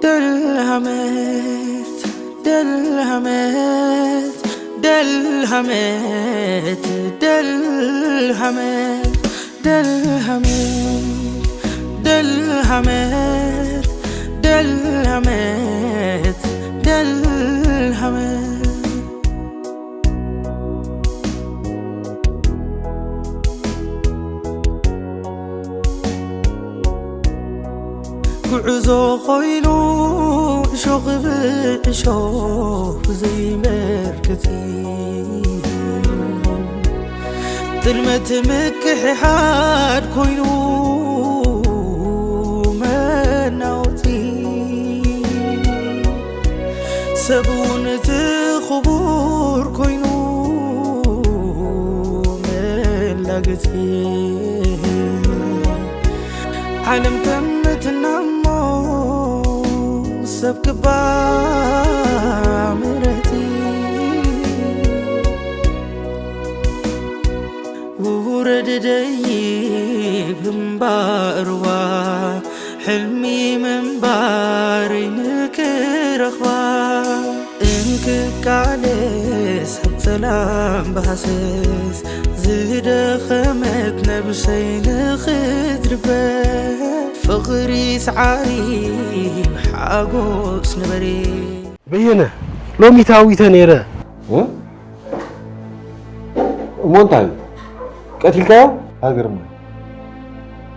ደልሃመት ደልሃመት ደልሃመት ደልሃመት ደልሃመት ደልሃመት ደልሃመት ደልሃመት ጉዕዞ ኾይኑ እሾኽ ብእሾኽ ዘይመርግጺ ጥልመት ምክሕሓድ ኮይኑ መናወጺ ሰብ እውን እቲ ክቡር ኮይኑ መላገጺ ዓለም ተመትና እሞ ሰብ ክባ ምረጺ ውረድ ደይብ እምባእርዋ ሕልሚ ምንባረይ ንክረኽባ እንክቃለስ ኣብ ሰላም ብሃሰስ ዝደኸመት ነብሰይ ንኽትድበ ፍቕሪ ሰዓሪ ሓጎስ ንበሪ በየነ ሎሚ ታዊተ ነይረ። እ? እሞ እንታይ? ቀቲልካዮ? ሃገርማ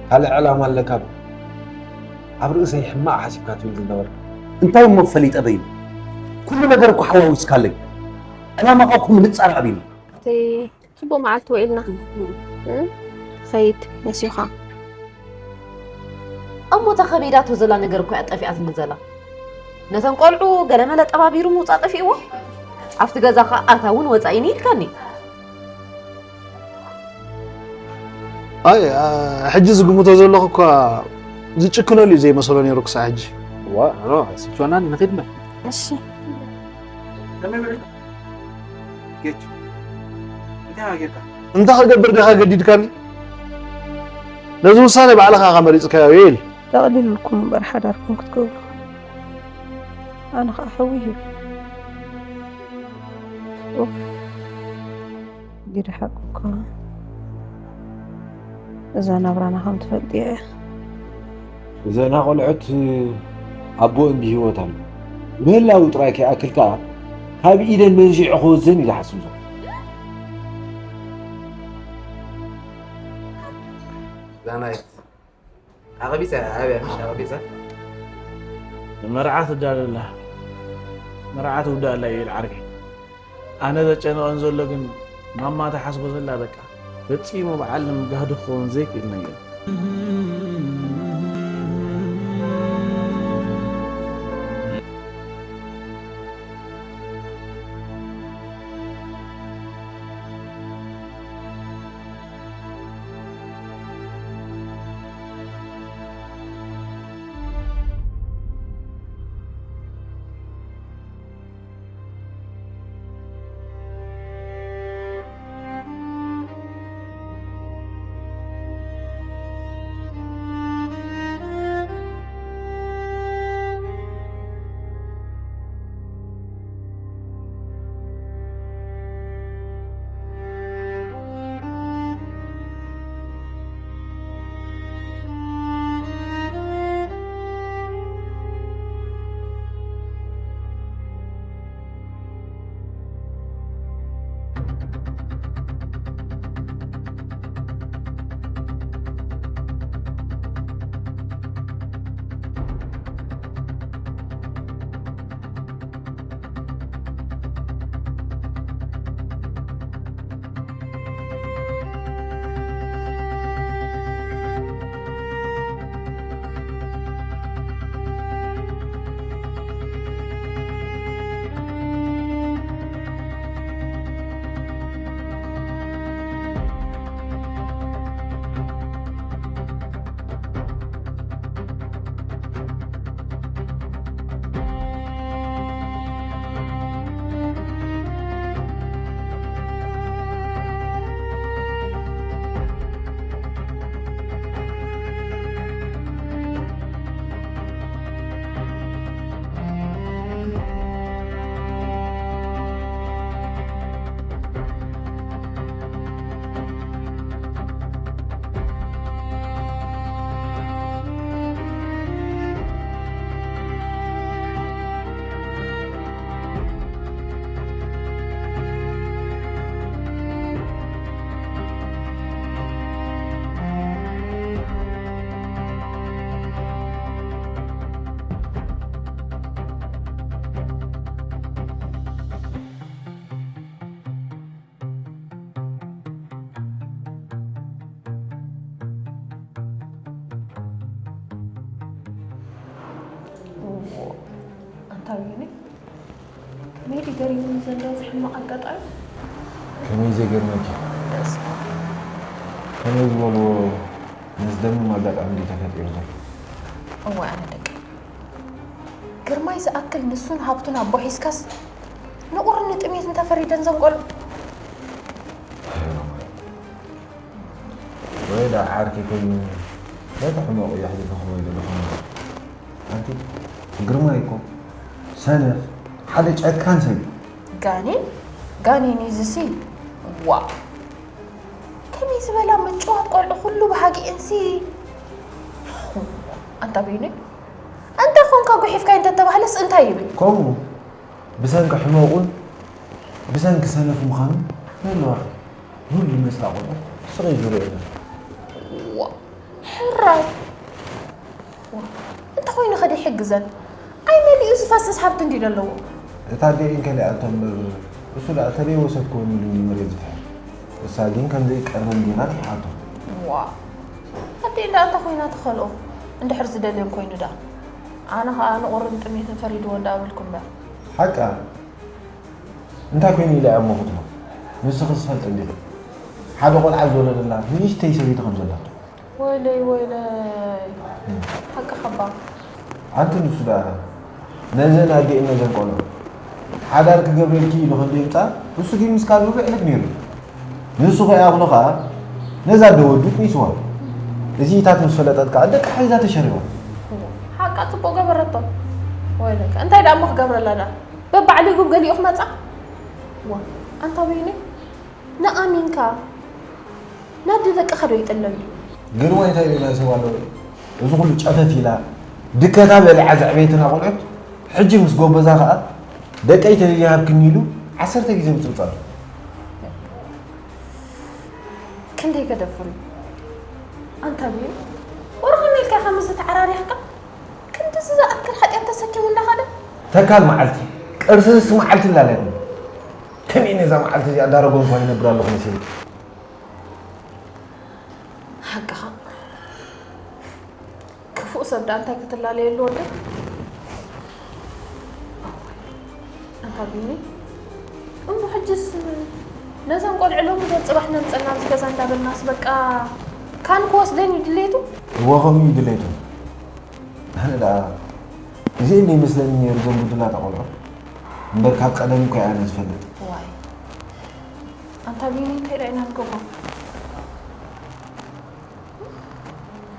ካልእ ዕላማ ኣለካ ዶ? ኣብ ርእሰይ ሕማቕ ሓሲብካ ትብል ዝነበርካ። እንታይ እሞ ፈሊጠ በይኑ? ኩሉ ነገር እኮ ሓዋዊስካለይ። ዕላማኻ እኮ ምንጻር ኣቢኒ። እቲ ጽቡቕ መዓልቲ ውዒልና። እ? ኸይድ መሲኻ። እሞ እታ ከቢዳቶ ዘላ ነገር እኮ እያ ጠፊኣትኒ ዘላ። ነተን ቆልዑ ገለመለ ጠባቢሩ ምውፃእ ጠፊእዎ። ኣብቲ ገዛ ኸዓ ኣታ እውን ወፃኢኒ ኢልካኒ። ኣይ፣ ኣ፣ ሕጂ ዝግምቶ ዘለኹ እኳ ዝጭክነሉ እዩ ዘይመስሎ ነይሩ ክሳዕ ሕጂ። ዋ፣ ኖ፣ ስልችወናኒ፣ ንኺድ እምበር። እሺ። ጌች፣ እንታይ ጌርካ? እንታይ ክገብር ዲኻ ገዲድካኒ? ነዚ ውሳነ ባዕልኻ ኢኻ መሪጽካዮ፣ ዮኤል። ጠቕሊልኩም እምበር ሓዳርኩም ክትገብሩ። ኣነ ኸዓ ሕውይ ይብል። ኡፍ፣ ጊዳ ሓቂ እኮ። እዛ ናብራና ከም ትፈልጥዮ እያ። እዘን ኣቖልዑት ኣቦአን ብህይወት ኣሎ። ምህላዉ ጥራይ ከይኣክል ከኣ ካብ ኢደን መንዚዑ ክወስደን እዩ ዝሓስብ ዘሎ። ዳናይት፣ ኣቐቢጸ፣ ኣብያ፣ ምሽ ኣቐቢጸ። ንመርዓ ትዳሎ ኣላ። መርዓ ትውዳእ ኣላ እዩ ኢሉ ዓርከይ። ኣነ ዘጨንቐን ዘሎ ግን ማማ ትሓስቦ ዘላ በቃ ፈጺሙ በዓል ንምጋህዱ ክኸውን ዘይክእል ነገር። ኣንታ ቢኒ፣ ከመይ ድዩ ገሪሙኒ ዘሎ እዚ ሕማቕ ኣጋጣሚ? ከመይ ዘይገርመኪ? ከመይ ዝበልዎ ነስደምም ኣጋጣሚ ድዩ ተፈጢሩ ዘሎ? እዋይ ኣነ ደቂ ግርማይ ዝኣክል ንሱን ሃብቱን ኣቦ ሒዝካስ ንቑርን ንጥሜትን ተፈሪደን ዘን ቆልዑ። ወይ ደኣ ዓርኪ ኮይኑ ነቲ ሕመቑ የሕልፈኹም ወይ ዘለኹም። ኣንቲ ግርማይ እኮ ሰነፍ ሓደ ጨካን ሰብ እዩ። ጋኔን ጋኔን እዩ ዝሲ። ዋ ከመይ ዝበላ ምጭዋት ቆልዑ ኩሉ ብሃጊኤንሲ። ኣንታ በይነይ ኣንታ ኾንካ ጉሒፍካ እንተተባህለስ እንታይ ይብል? ከምኡ ብሰንኪ ሕመቑን ብሰንኪ ሰነፍ ምዃኑ ነለዋ ንሉ መስላ ቆልዑ ስቕ ኢሉ ርእየና። ዋ ሕራይ ዋ እንተ ኾይኑ ኸደ ይሕግዘን። ኣይ መሊኡ ዝፈስስ ሃብቲ እንዲ ዘለዎ። እታ ዲኤን ከሊኣቶ እምበር እሱ ደኣ ተለይ ወሰድክዎ ኢሉ እንዲ መሬት ዝፍሕር። እሳ ግን ከም ዘይቀርበን ዲና ርሒቓቶ። ዋ ኣዴ እንዳ እንተ ኮይና ትኸልኦ እንድሕር ዝደልየን ኮይኑ ደኣ ኣነ ኸኣ ንቑርን ጥሜትን ፈሪድዎ እንዳ ኣበልኩ እምበር። ሓቃ እንታይ ኮይኑ ኢለ እያ እሞ ክትብሎ ንስኺ ዝፈልጥ እንዲኺ ሓደ ቆልዓ ዝወለደላ ንእሽተይ ሰበይቲ ከም ዘላቶ። ወይለይ ወይለይ ሓቅኻ እባ። ኣንቲ ንሱ ደኣ ነዘን ኣዴእን ነዘን ቆልዑ ሓዳር ክገብረልኪ ኢሉ ክንደይ ምጻ እሱ ግን ምስ ካልእ ብዕልግ ነይሩ። ንሱ ከይኣኽሎ ኸኣ ነዛ ኣደ ወዱ ጥኒስዋ። እዚኢታት ምስ ፈለጠት ከኣ ደቃ ሒዛ ተሸሪዋ። ሓቃ ጽቡቕ ገበረቶ። ወይለካ እንታይ ደኣ እሞ ክገብረላ ደኣ በባዕሊጉ ገሊኡ ክመጻ። ዋ ኣንታ በይነይ ንኣሚንካ ናብ ደደቅኻ ዶ ይጥለም እዩ? ግርማይ እንታይ ኢሉ ናይ ሰብ ኣለዎ እዚ ኩሉ ጨፈፍ ኢላ ድከታ በሊዓ ዘዕበየትና ቆልዑት ሕጂ ምስ ጎበዛ ከኣ ደቀይ ተደልዩ ሃብክኒ ኢሉ ዓሰርተ ግዜ ምጽብጻብ። ክንደይ ገደፉ ኣንታ ብዩ ወርኽን ኢልካ ከምዚ ተዓራሪኽካ ክንድዚ ዝኣክል ሓጢኣት ተሰኪሙ እናኸደ ተካል መዓልቲ ቅርስስ መዓልቲ ላለትኒ ከመይ ነዛ መዓልቲ እዚኣ እንዳረጎምኳ ይነብር ኣለኹ መሲልኪ? ሓቅኻ ክፉእ ሰብ ደኣ እንታይ ክትላለየሉ ወደ ኣንታ ቢኒ እሞ ሕጅስ ነዘን ቆልዑ ሎሚ ዶ ፅባሕ ነምፀና ኣብዚ ገዛ እንዳበልናስ በቃ ካን ክወስደን እዩ ድሌቱ እወ ከምኡ እዩ ድሌቱ ኣነ ደኣ እዚኤን ይመስለኒ ነይሩ እዞም ብዱላት ኣቆልዑ እምበር ካብ ቀደም እኮ እየ ኣነ ዝፈልጥ ዋይ ኣንታ ቢኒ እንታይ ደኣ ኢና ንገብሮ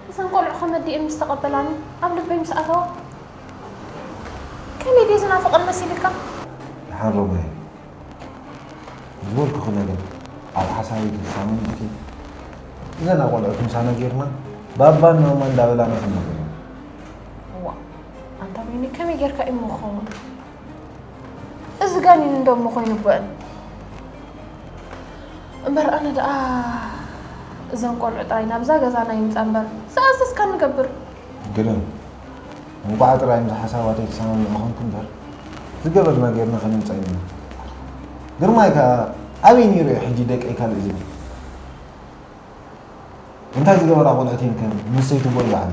እዘን ቆልዑ ከመዲኤን ምስ ተቐበላኒ ኣብ ልበይ ምስ ኣተዋ ከመይ ድየ ዝናፍቐን መሲልካ? ደሓን ሮማይ ዝበልኩኺ ነገር ኣብ ሓሳበይ ተሳማሚዕኪ እዘን ኣቖልዑት ምሳና ጌርና ባባን ማማን እንዳበላና ክንነብር ኢና። እዋ ኣንታ ቢኒ ከመይ ጌርካ እዩ እሞ ክኸውን? እዚ ጋኒን እንዶ እሞ ኮይኑ በል እምበር ኣነ ደኣ እዘን ቆልዑ ጥራይ ናብዛ ገዛና ይምጻ እምበር ዝኣዘዝካ ንገብር። ግርም እንቋዕ ጥራይ ምስ ሓሳባት ኣይተሰማምዑ ኾንኩ እምበር ዝገበርና ጌርና ከነምጻ ኢና። ግርማይ ከኣ ኣበይ ነይሩ እዩ ሕጂ ደቀይ ካልእ ዝብል? እንታይ ዝገበራ ቆልዑት እየን ከ ምስ ሰይትቦ ይበዓል?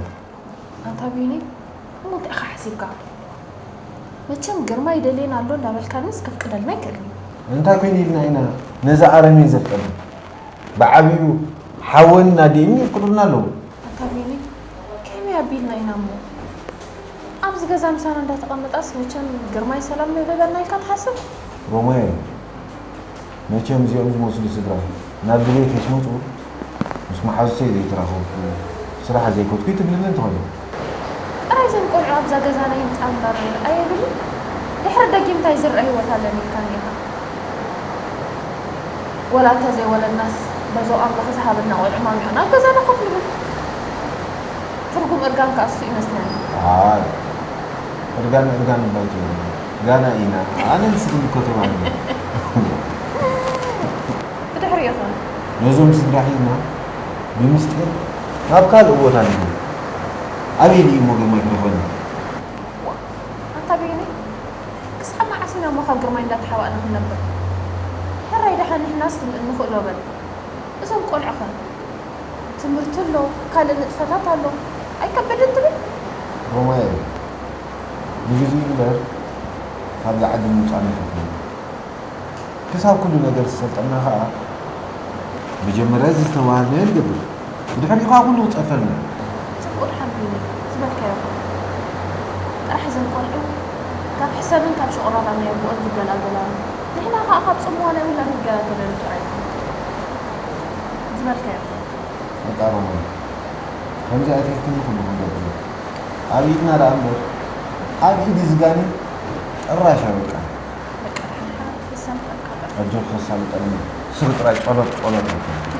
ኣንታ ቢኒ እሞ እንታይ ኢኻ ሓሲብካ? መቸም ግርማ ይደልየን ኣሎ እንዳበልካንስ ከፍቅደልና ኣይክእልን እዩ። እንታይ ኮይኑ ኢልና ኢና ነዚ ኣረሜን ዘፍቀደ? ብዓብዩ ሓወንን ኣዴንን የፍቅዱልና ኣለዉ። ኣንታ ቢኒ ከመይ ኣቢልና ኢና እሞ ኣብዚ ገዛ ምሳና እንዳተቐመጣስ መቸም ግርማይ ሰላም ዶ ይህበና ኢልካ ትሓስብ? ሮማየ መቸም እዚኦም ዝመስሉ ስድራ ናብዚ ቤት ምስ መፁ ምስ መሓዙተይ ዘይተራኸብኩ ስራሕ ዘይከድኩ እዩ ትብልኒ እንትኾነ። ጥራይ እዘን ቆልዑ ኣብዛ ገዛና ይምፃ እምበር ኣየብሉ ድሕሪ ደጊም እንታይ ዝረአ ህይወት ኣለኒ ኢልካኒ ኢኻ። ወላ እንተዘይወለድናስ በዞም ኣምላኽ ዝሃበና ቆልዑ ማሚቑና ኣብ ገዛና ኮፍ ንብል። ትርጉም እርጋን ከኣ እሱ ይመስለኒ። ኣይ እርጋን እርጋን እባ ኣይትበልኒ። ጋና ኢና ኣነን ንስኽን እኮ ተማሂርና። ብድሕሪኡ ኸ? ነዞም ስድራ ሒዝና ብምስጢር ናብ ካልእ ቦታ ንኸይድ። ኣበይ ድዩ እሞ ግርማይ ክረኽበና? ኣንታ በየነይ? ክሳብ መዓስ ኢና እሞ ካብ ግርማይ እንዳተሓባእና ክንነብር? ሕራይ ደሓን ንሕናስ ንኽእሎ በል። እዞም ቆልዑ ኸ? ትምህርቲ ኣሎ፣ ካልእ ንጥፈታት ኣሎ። ኣይከብድን ትብል? ሮማየ፣ ግዜ እምበር ካብዛ ዓዲ ምውጻእና ኣይፈትንን። ክሳብ ኩሉ ነገር ዝሰልጠና ከኣ መጀመርያ እዚ ዝተዋሃብናዮ ንገብር፣ ብድሕሪኡ ከኣ ኩሉ ክጸርፈልና። ጽቡቕ ሓቢቢ ዝበልካዮ እኮ። ጥራሕ እዘን ቆልዑ ካብ ሕሰምን ካብ ሽቑራራ ናይ ኣቦኦን ዝገላገላ፣ ንሕና ከኣ ካብ ጽምዋ ናይ ውላድ ንገላገለሉ ጥራይ እዩ። ዝበልካዮ እኮ። በቃ ሮማይ፣ ከምዚ ኣትሒዝክኒ ኩሉ ክንገብር እዩ። ኣብ ኢድና ደኣ እምበር፣ ኣብ ኢድ ዝጋኒ ጭራሽ ኣይወድቃን። በቃ፣ ንሓ ተሰምዐካ ጥራሕ። ኣጆኺ ከሳልጠኒ። ስሪ ጥራይ ጸሎት፣ ጸሎት ኣይኮነን።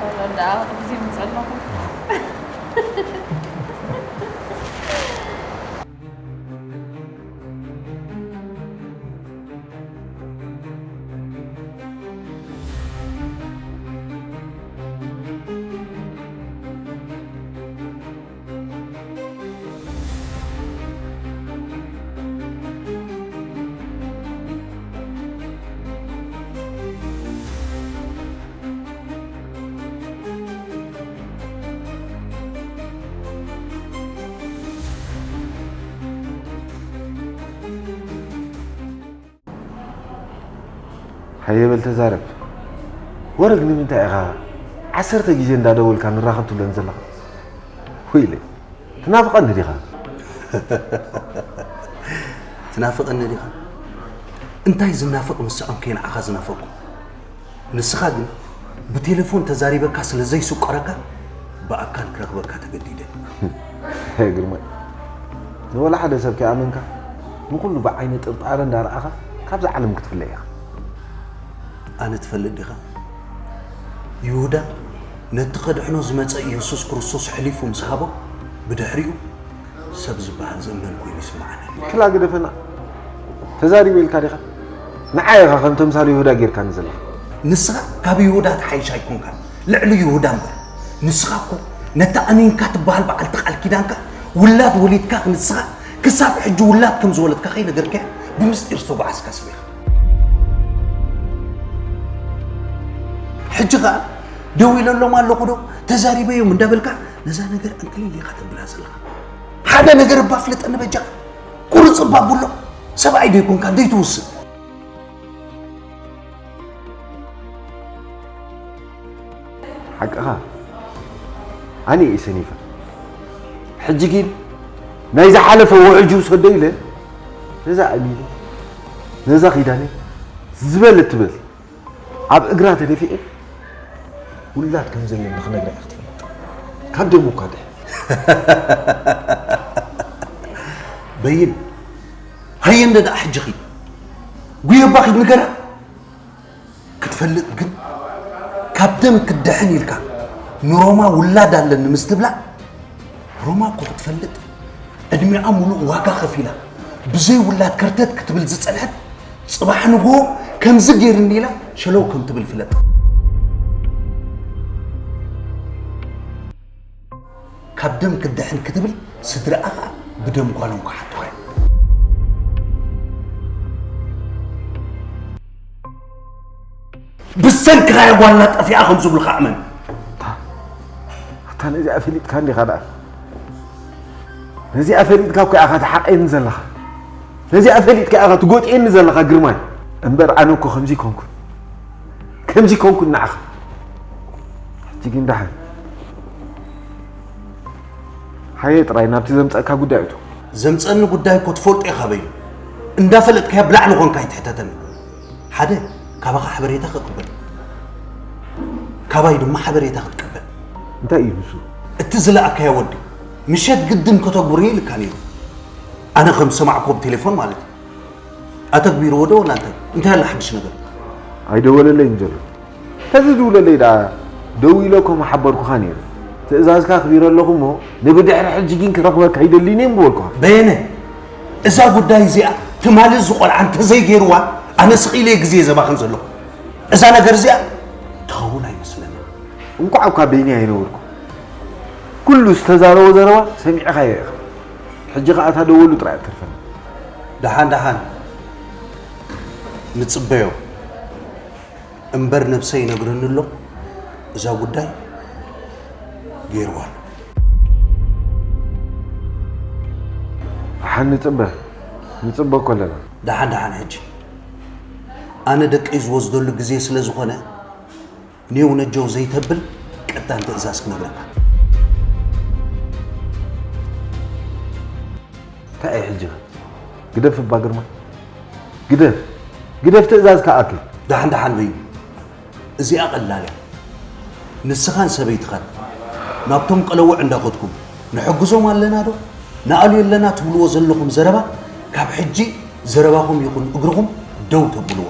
ጸሎት ደኣ ግዜ ምጽእ ኣለኹ። ሃየ በል ተዛረብ። ወረግ ንምንታይ ኢኻ ዓሰርተ ግዜ እንዳደወልካ ንራኸብ ትብለን ዘለኻ? ወይለይ፣ ትናፍቐኒ ዲኻ? ትናፍቐኒ ዲኻ? እንታይ ዝናፍቕ ምስዖም ከይንዓኻ ዝናፈቕኩ? ንስኻ ግን ብቴሌፎን ተዛሪበካ ስለ ዘይስቆረካ ብኣካል ክረኽበካ ተገዲደ። ግርማይ፣ ንወላ ሓደ ሰብ ከይኣመንካ ንኹሉ ብዓይኒ ጥርጣረ እንዳረኣኻ ካብዛ ዓለም ክትፍለ ኢኻ። ኣነ ትፈልጥ ዲኻ? ይሁዳ ነቲ ከድሕኖ ዝመጸ ኢየሱስ ክርስቶስ ሕሊፉ ምስ ሃቦ ብድሕሪኡ ሰብ ዝበሃል ዝእመን ኮይኑ ይስምዓኒ። ክላ ግደፈና። ተዛሪበ ኢልካ ዲኻ? ንዓይ ኢኻ ከም ተምሳል ይሁዳ ጌርካኒ ዘለኻ። ንስኻ ካብ ይሁዳ ትሓይሽ ኣይኮንካን፣ ልዕሊ ይሁዳ እምበር። ንስኻ እኮ ነታ ኣሚንካ ትበሃል በዓልቲ ቃል ኪዳንካ ውላድ ወሊድካ ንስኻ ክሳብ ሕጂ ውላድ ከም ዝወለድካ ከይነገርካያ ብምስጢር ዝተጓዓዝካ ሰብ ኢኻ። ሕጂ ኸኣ ደው ኢለሎም ኣለኹ ዶ ተዛሪበዮም እንዳበልካ ነዛ ነገር ዕንክሊል ኢኻ ተብላ ዘለኻ። ሓደ ነገር እባ ፍለጠኒ በጃኻ። ቁርጽ እባ ብሎ። ሰብኣይ ዶ ይኮንካ? ደይ ትውስን። ሓቅኻ። ኣነ እየ ሰኒፈ። ሕጂ ግን ናይ ዝሓለፈ ውዕጅ ውሰዶ ኢለ ነዛ ኣሚነ፣ ነዛ ኪዳነ ዝበለ ትበል። ኣብ እግራ ተደፊዐ ውላድ ከም ዘለኒ ክነግራ እየ ክትፈልጥ። ካብ ደሙ እኳ ድሕን። በይን፣ ሃየ እንደ ደኣ ሕጂ ኺድ። ጉየባ ኺድ ንገራ። ክትፈልጥ ግን ካብ ደም ክትድሕን ኢልካ ንሮማ ውላድ ኣለኒ ምስ ትብላ፣ ሮማ እኮ ክትፈልጥ ዕድሚኣ ሙሉእ ዋጋ ከፊላ ብዘይ ውላድ ከርተት ክትብል ዝጸንሐት፣ ጽባሕ ንግሆ ከምዚ ገይርኒ ኢላ ሸለው ከም ትብል ፍለጥ። ካብ ደም ክድሕን ክትብል ስድራኣ ኸኣ ብደም ጓሎም ክሓቱኻ እዮም። ብሰንክኻ እያ ጓልና ጠፊኣ ከም ዝብሉኻ እመን። ኣታ ነዚኣ ፈሊጥካ እንዲኻ ደኣ? ነዚኣ ፈሊጥካ እኮ ኢኻ ትሓቐየኒ ዘለኻ። ነዚኣ ፈሊጥካ ኢኻ ትጎጥየኒ ዘለኻ ግርማይ። እምበር ኣነ እኮ ከምዚ ኣይኮንኩን። ከምዚ ኣይኮንኩን ንዓኻ። ሕጂ ግን ደሓን። ሃየ ጥራይ ናብቲ ዘምጸእካ ጉዳይ እቶ። ዘምጸኒ ጉዳይ እኮ ትፈልጦ ኢኻ በዩ። እንዳፈለጥካዮ ብላዕሊ ኾንካ ኣይትሕተተኒ። ሓደ፣ ካባኻ ሓበሬታ ክቕበል። ካባይ ድማ ሓበሬታ ክትቅበል። እንታይ እዩ ንሱ? እቲ ዝለኣካዮ ወዲ፣ ምሸት ግድን ከተግብሮ ኢልካ ነይሩ። ኣነ ከም ዝሰማዕክዎ ብቴሌፎን ማለት እዩ። ኣተግቢርዎ ዶ ወላ እንታይ? እንታይ ኣሎ ሓድሽ ነገር? ኣይደወለለይን ዘሎ። ተዝድውለለይ ደኣ ደዊለ እኮ ምሓበርኩኻ ነይረ። ትእዛዝካ ኣኽቢረ ኣለኹ እሞ፣ ንብድሕሪ ሕጂ ግን ክረኽበካ ኣይደልን እየ ምበልኩኻ። በየነ፣ እዛ ጉዳይ እዚኣ ትማሊ እዚ ቆልዓ እንተዘይገይርዋ፣ ኣነ ስቕ ኢለ ግዜ ዘባኽን ዘለኹ። እዛ ነገር እዚኣ ትኸውን ኣይመስለንን። እንኳዕ እኳ በይነይ ኣይነበርኩ። ኩሉ ዝተዛረቦ ዘረባ ሰሚዕኻዮ ኢኻ። ሕጂ ኸኣ እታ ደወሉ ጥራይ እትርፈና። ደሓን ደሓን ንጽበዮ። እምበር ነብሰይ ይነግረኒ ኣሎ፣ እዛ ጉዳይ ገይርዋ ኣሎ። ደሓን ንጽበ። ንጽበ እኮ ኣለና። ደሓን ደሓን። ሕጂ ኣነ ደቀይ ዝወስደሉ ግዜ ስለ ዝኾነ፣ ኔው ነጀው ዘይተብል ቀዳም ትእዛዝ ክነግረካ። እንታይ እዩ ሕጂ? ግደፍ እባ ግርማ፣ ግደፍ፣ ግደፍ፣ ትእዛዝ ከኣክል። ደሓን ደሓን በይ። እዚኣ ቀላል እያ። ንስኻን ሰበይትኻን ናብቶም ቀለውዕ እንዳኸድኩም፣ "ንሕግዞም ኣለና ዶ? ንኣልዮ ኣለና?" ትብልዎ ዘለኹም ዘረባ፣ ካብ ሕጂ ዘረባኹም ይኹን እግርኹም ደው ተብልዎ።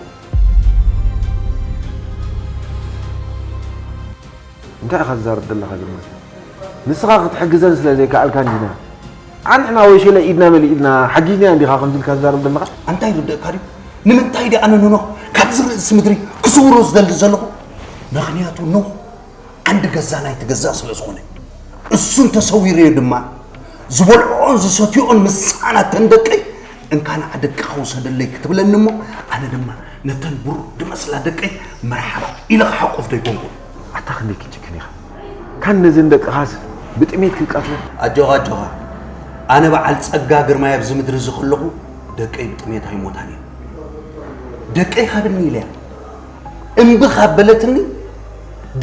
እንታይ ኢኻ ትዛረብ ዘለኻ ግርማይ? ንስኻ ክትሕግዘን ስለ ዘይከኣልካ እንዲና፣ ኣንሕና ወይሸለ ኢድና መሊእልና ሓጊዝና እንዲኻ ከምዚ ኢልካ ትዛረብ ዘለኻ? ኣንታ ይርደእካ ድዩ? ንምንታይ ድኣ ኣነ ንኖህ ካብዚ ርእሲ ምድሪ ክስውሮ ዝደሊ ዘለኹ? ምኽንያቱ ኖህ ዓንዲ ገዛ ናይቲ ገዛ ስለ ዝኾነ። እሱ እንተሰዊረዮ ድማ፣ ዝበልዕኦን ዝሰትይኦን ምሳና ተን ደቀይ፣ "እንካ ንዓ ደቅኻ ውሰደለይ" ክትብለኒ እሞ፣ ኣነ ድማ ነተን ብሩር ዝመስላ ደቀይ መርሓባ ኢለ ክሓቁፍ ዶ ኣይኮንኩን? ኣታ ክንደይ ክትጭክን ኢኻ? ካን ነዘን ደቅኻስ ብጥሜት ክትቀትለን? ኣጆኻ፣ ኣጆኻ። ኣነ በዓል ጸጋ ግርማይ ኣብዚ ምድሪ እዚ ከለኹ ደቀይ ብጥሜት ኣይሞታን እየን። ደቀይ ሃብኒ ኢለያ። እምቢ ካብ በለትኒ፣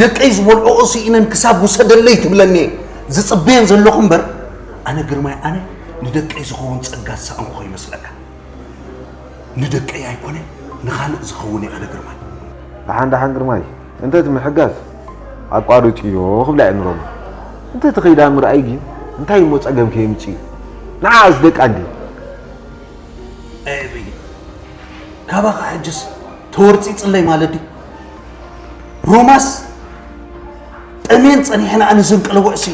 ደቀይ ዝበልዕኦ ስኢነን ክሳብ ውሰደለይ ትብለኒ እየ ዝጽበየን ዘለኹ እምበር፣ ኣነ ግርማይ፣ ኣነ ንደቀይ ዝኸውን ጸጋ ዝሰኣንኩ ከይመስለካ። ንደቀይ ኣይኮነ፣ ንኻልእ ዝኸውን እየ ኣነ ግርማይ። ደሓን ደሓን ግርማይ፣ እንተ እቲ ምሕጋዝ ኣቋርጽዮ ክብላ እየ ንሮማ። እንተ እቲ ከይዳ ምርኣይ ግን እንታይ እሞ ጸገም ከየምጽእ እዩ? ንዓኣስ ደቃ እንድዩ። ኣየበይን። ካባኻ ሕጅስ ተወርጺጽለይ ማለት ድዩ? ሮማስ ጠሜን ጸኒሕና ኣነ ዘንቀለወዕሲ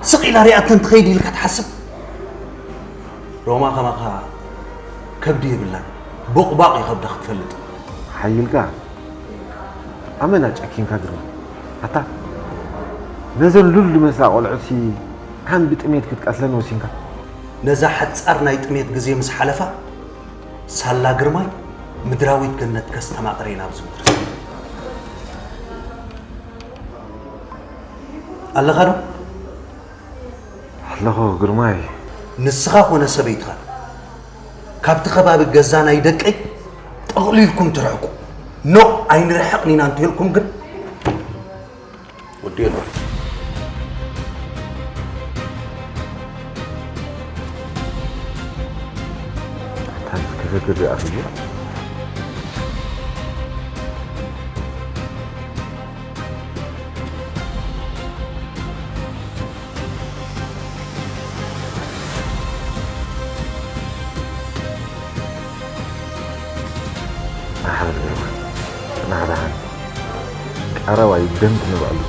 ስቕ ኢላ ሪኣተን ትኸይድ ኢልካ ትሓስብ? ሮማ ከማኻ ከብዲ የብላን። ቦቕባቕ ይኸብዳ ክትፈልጥ። ሓይልካ ኣመና ጨኪንካ ግርማ። ኣታ ነዘን ሉል ዝመስላ ቆልዑትሲ ካን ብጥሜት ክትቀትለን ወሲንካ? ነዛ ሓጻር ናይ ጥሜት ግዜ ምስ ሓለፋ፣ ሳላ ግርማይ ምድራዊት ገነት ከስተማቕር ኢና ኣብዚ ምድሪ። ኣለኻ ዶ? ኣለኹ ግርማይ። ንስኻ ኮነ ሰበይትኻ ካብቲ ከባቢ ገዛ ናይ ደቀይ ጠቕሊልኩም ትርሕቁ። ኖ፣ ኣይንርሕቕን ኢና እንተልኩም ግን ወዲኤ ኣሎ። ኣታ ክፍክር ይኣኽል። ኣሕበል ገርማ፣ ጽናሕ ደሓን። ቀረባ እዩ፣ ደም ክንበኣሉ።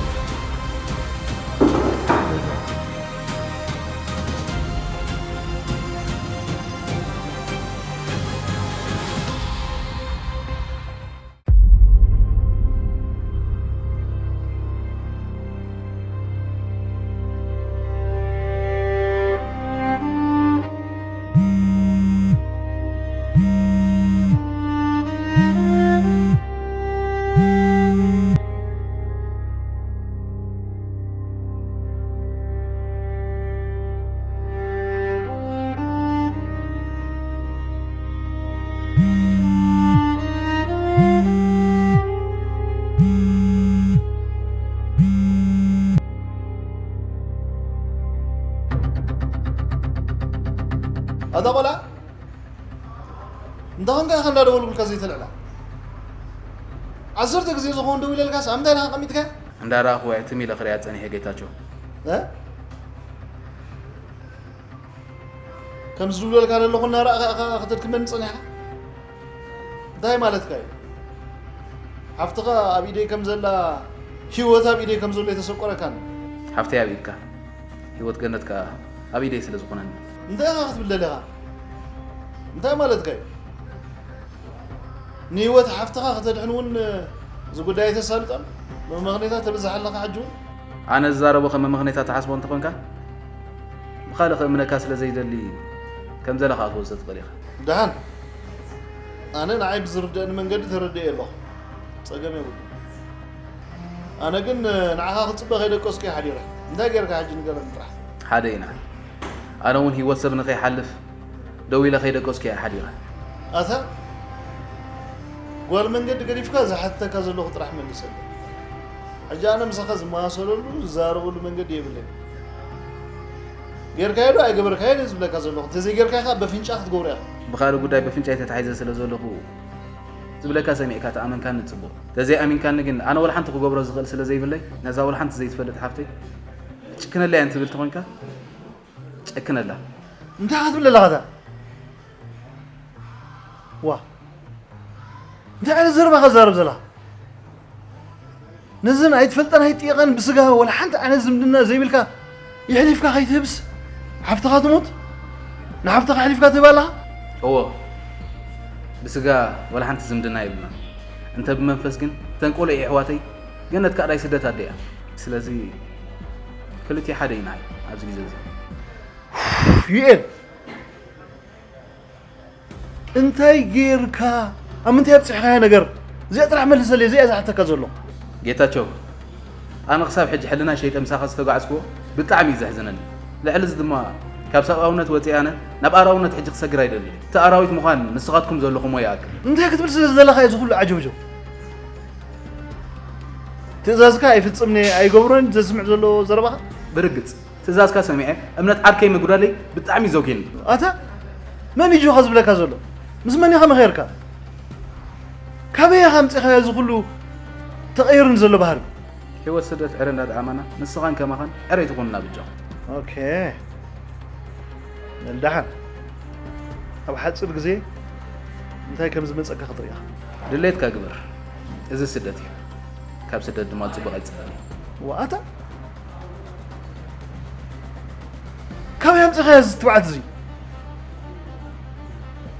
ኣታ ቆልዓ፣ እንተ ኸንካ ኢኻ እንዳደወልኩልካ ዘይተልዕላ? ዓሰርተ ግዜ ዝኸውን ደው ኢለልካስ ኣብ ምንታይ ኢኻ ኣቐሚጥካ? እንዳረኣኹ እየ ትም ኢለ ክሪኣ ጸኒሐ ጌታቸው። እ? ከም ዝድውለልካ ዘለኹ እናረኣኻ ኢኻ ከተድክመኒ ጸኒሕካ? እንታይ ማለትካ እዩ? ሓፍትኻ ኣብ ኢደይ ከም ዘላ፣ ህይወት ኣብ ኢደይ ከም ዘሎ የተሰቆረካን። ሓፍተይ ኣብ ኢድካ፣ ህይወት ገነት ከኣ ኣብ ኢደይ ስለ ዝኾነኒ። እንታይ ኢኻ ክትብል ደሊኻ? እንታይ ማለትካ እዩ? ንህይወት ሓፍትኻ ከተድሕን እውን እዚ ጉዳይ ኣይተሳልጦን? መመኽኔታት ተብዝሕ ኣለኻ ሕጂ እውን? ኣነ ዝዛረቦ ከም መመኽኔታ ትሓስቦ እንተኾንካ፣ ብኻልእ ክእምነካ ስለ ዘይደሊ፣ ከም ዘለኻ ክትወስዶ ትኽእል ኢኻ። ደሓን፣ ኣነ ንዓይ ብዝርድኣኒ መንገዲ ተረዲኤ ኣለኹ። ጸገም የብሉን። ኣነ ግን ንዓኻ ክጽበ ከይደቀስኩ እየ ሓዲረ። እንታይ ጌርካ ሕጂ ንገረኒ ጥራሕ። ሓደ ኢና። ኣነ እውን ህይወት ሰብ ንኸይሓልፍ ደው ኢለ ከይደቀስኩ እየ ሓዲረ። ኣታ ጓል መንገዲ ገዲፍካ ዝሓተካ ዘለኹ ጥራሕ መልሰለይ። ሕጂ ኣነ ምሳኻ ዝመሳሰለሉ ዝዛረበሉ መንገዲ የብለይ። ጌርካዮ ዶ ኣይገበርካዮን እየ ዝብለካ ዘለኹ። እንተዘይጌርካዮ ከዓ በፍንጫ ክትገብሮ ኢኻ። ብኻልእ ጉዳይ በፍንጫይ ተታሒዘ ስለ ዘለኹ ዝብለካ ሰሚዕካ ተኣመንካኒ ጽቡቕ። ተዘይኣሚንካኒ ግን ኣነ ወላ ሓንቲ ክገብሮ ዝኽእል ስለ ዘይብለይ ነዛ ወላ ሓንቲ ዘይትፈልጥ ሓፍተይ ጭክነለይ እያ እንትብል ተኾንካ ጨክነላ። እንታይ ክትብል ኣለኻ እታ? ዋ እንታይ ዓይነት ዘረባ ከዛረብ ዘለኻ? ነዘን ኣይትፈልጠን ኣይትጥየቐን ብስጋ ወላ ሓንቲ ዓይነት ዝምድና ዘይብልካ ይሕሊፍካ ከይትህብስ ሓፍትኻ ትሙት ንሓፍትኻ ሕሊፍካ ትህብ ኣለኻ? እዎ ብስጋ ወላ ሓንቲ ዝምድና የብልና እንተ ብመንፈስ ግን እተን ቆልዑ የሕዋተይ ገነት ከኣ ናይ ስደት ኣደ እያ ስለዚ ክልቲኡ ሓደ እዩ ንዓይ ኣብዚ ግዜ እዚ ዩኤል እንታይ ጌርካ ኣብ ምንታይ ኣብፂሕኻያ ነገር እዚኣ ጥራሕ መልሰለይ እዚኣ ዝሓተካ ዘሎ ጌታቸው ኣነ ክሳብ ሕጂ ሕልናይ ሸይጠ ምሳኻ ዝተጓዕዝክዎ ብጣዕሚ እዩ ዘሕዝነኒ ልዕሊ እዚ ድማ ካብ ሰብኣውነት ወፂአ ኣነ ናብ ኣራውነት ሕጂ ክሰግር ኣይደልን እቲ ኣራዊት ምዃን ንስኻትኩም ዘለኹሞ ይኣክል እንታይ ክትብል ስለ ዝደለኻ እዩ ዝኹሉ ዓጀውጀው ትእዛዝካ ኣይፍፅምኒ ኣይገብሮን ዘስምዕ ዘሎ ዘረባኻ ብርግፅ ትእዛዝካ ሰሚዐ እምነት ዓርከይ ምጉዳለይ ብጣዕሚ እዩ ዘጉየኒ። ኣታ መን እዩ ጆኻ ዝብለካ ዘሎ? ምስ መን ኢኻ መኺርካ? ካበይ ኢኻ ኣምጺኻዮ እዚ ኩሉ ተቐይሩኒ ዘሎ ባህሪ? ህይወት ስደት ዕረ እንዳጠዓመና ንስኻን ከማኻን ዕረ ኣይትኹኑና በጃኹም። ኦኬ መልደሓን ኣብ ሓጺር ግዜ እንታይ ከም ዝመጸካ ክትርኢ ኢኻ። ድሌትካ ግበር። እዚ ስደት እዩ። ካብ ስደት ድማ ጽቡቕ ኣይጽበን እዩ። ዋኣታ ካበይ ኣምጺኻዮ እዚ ትብዓት እዚ?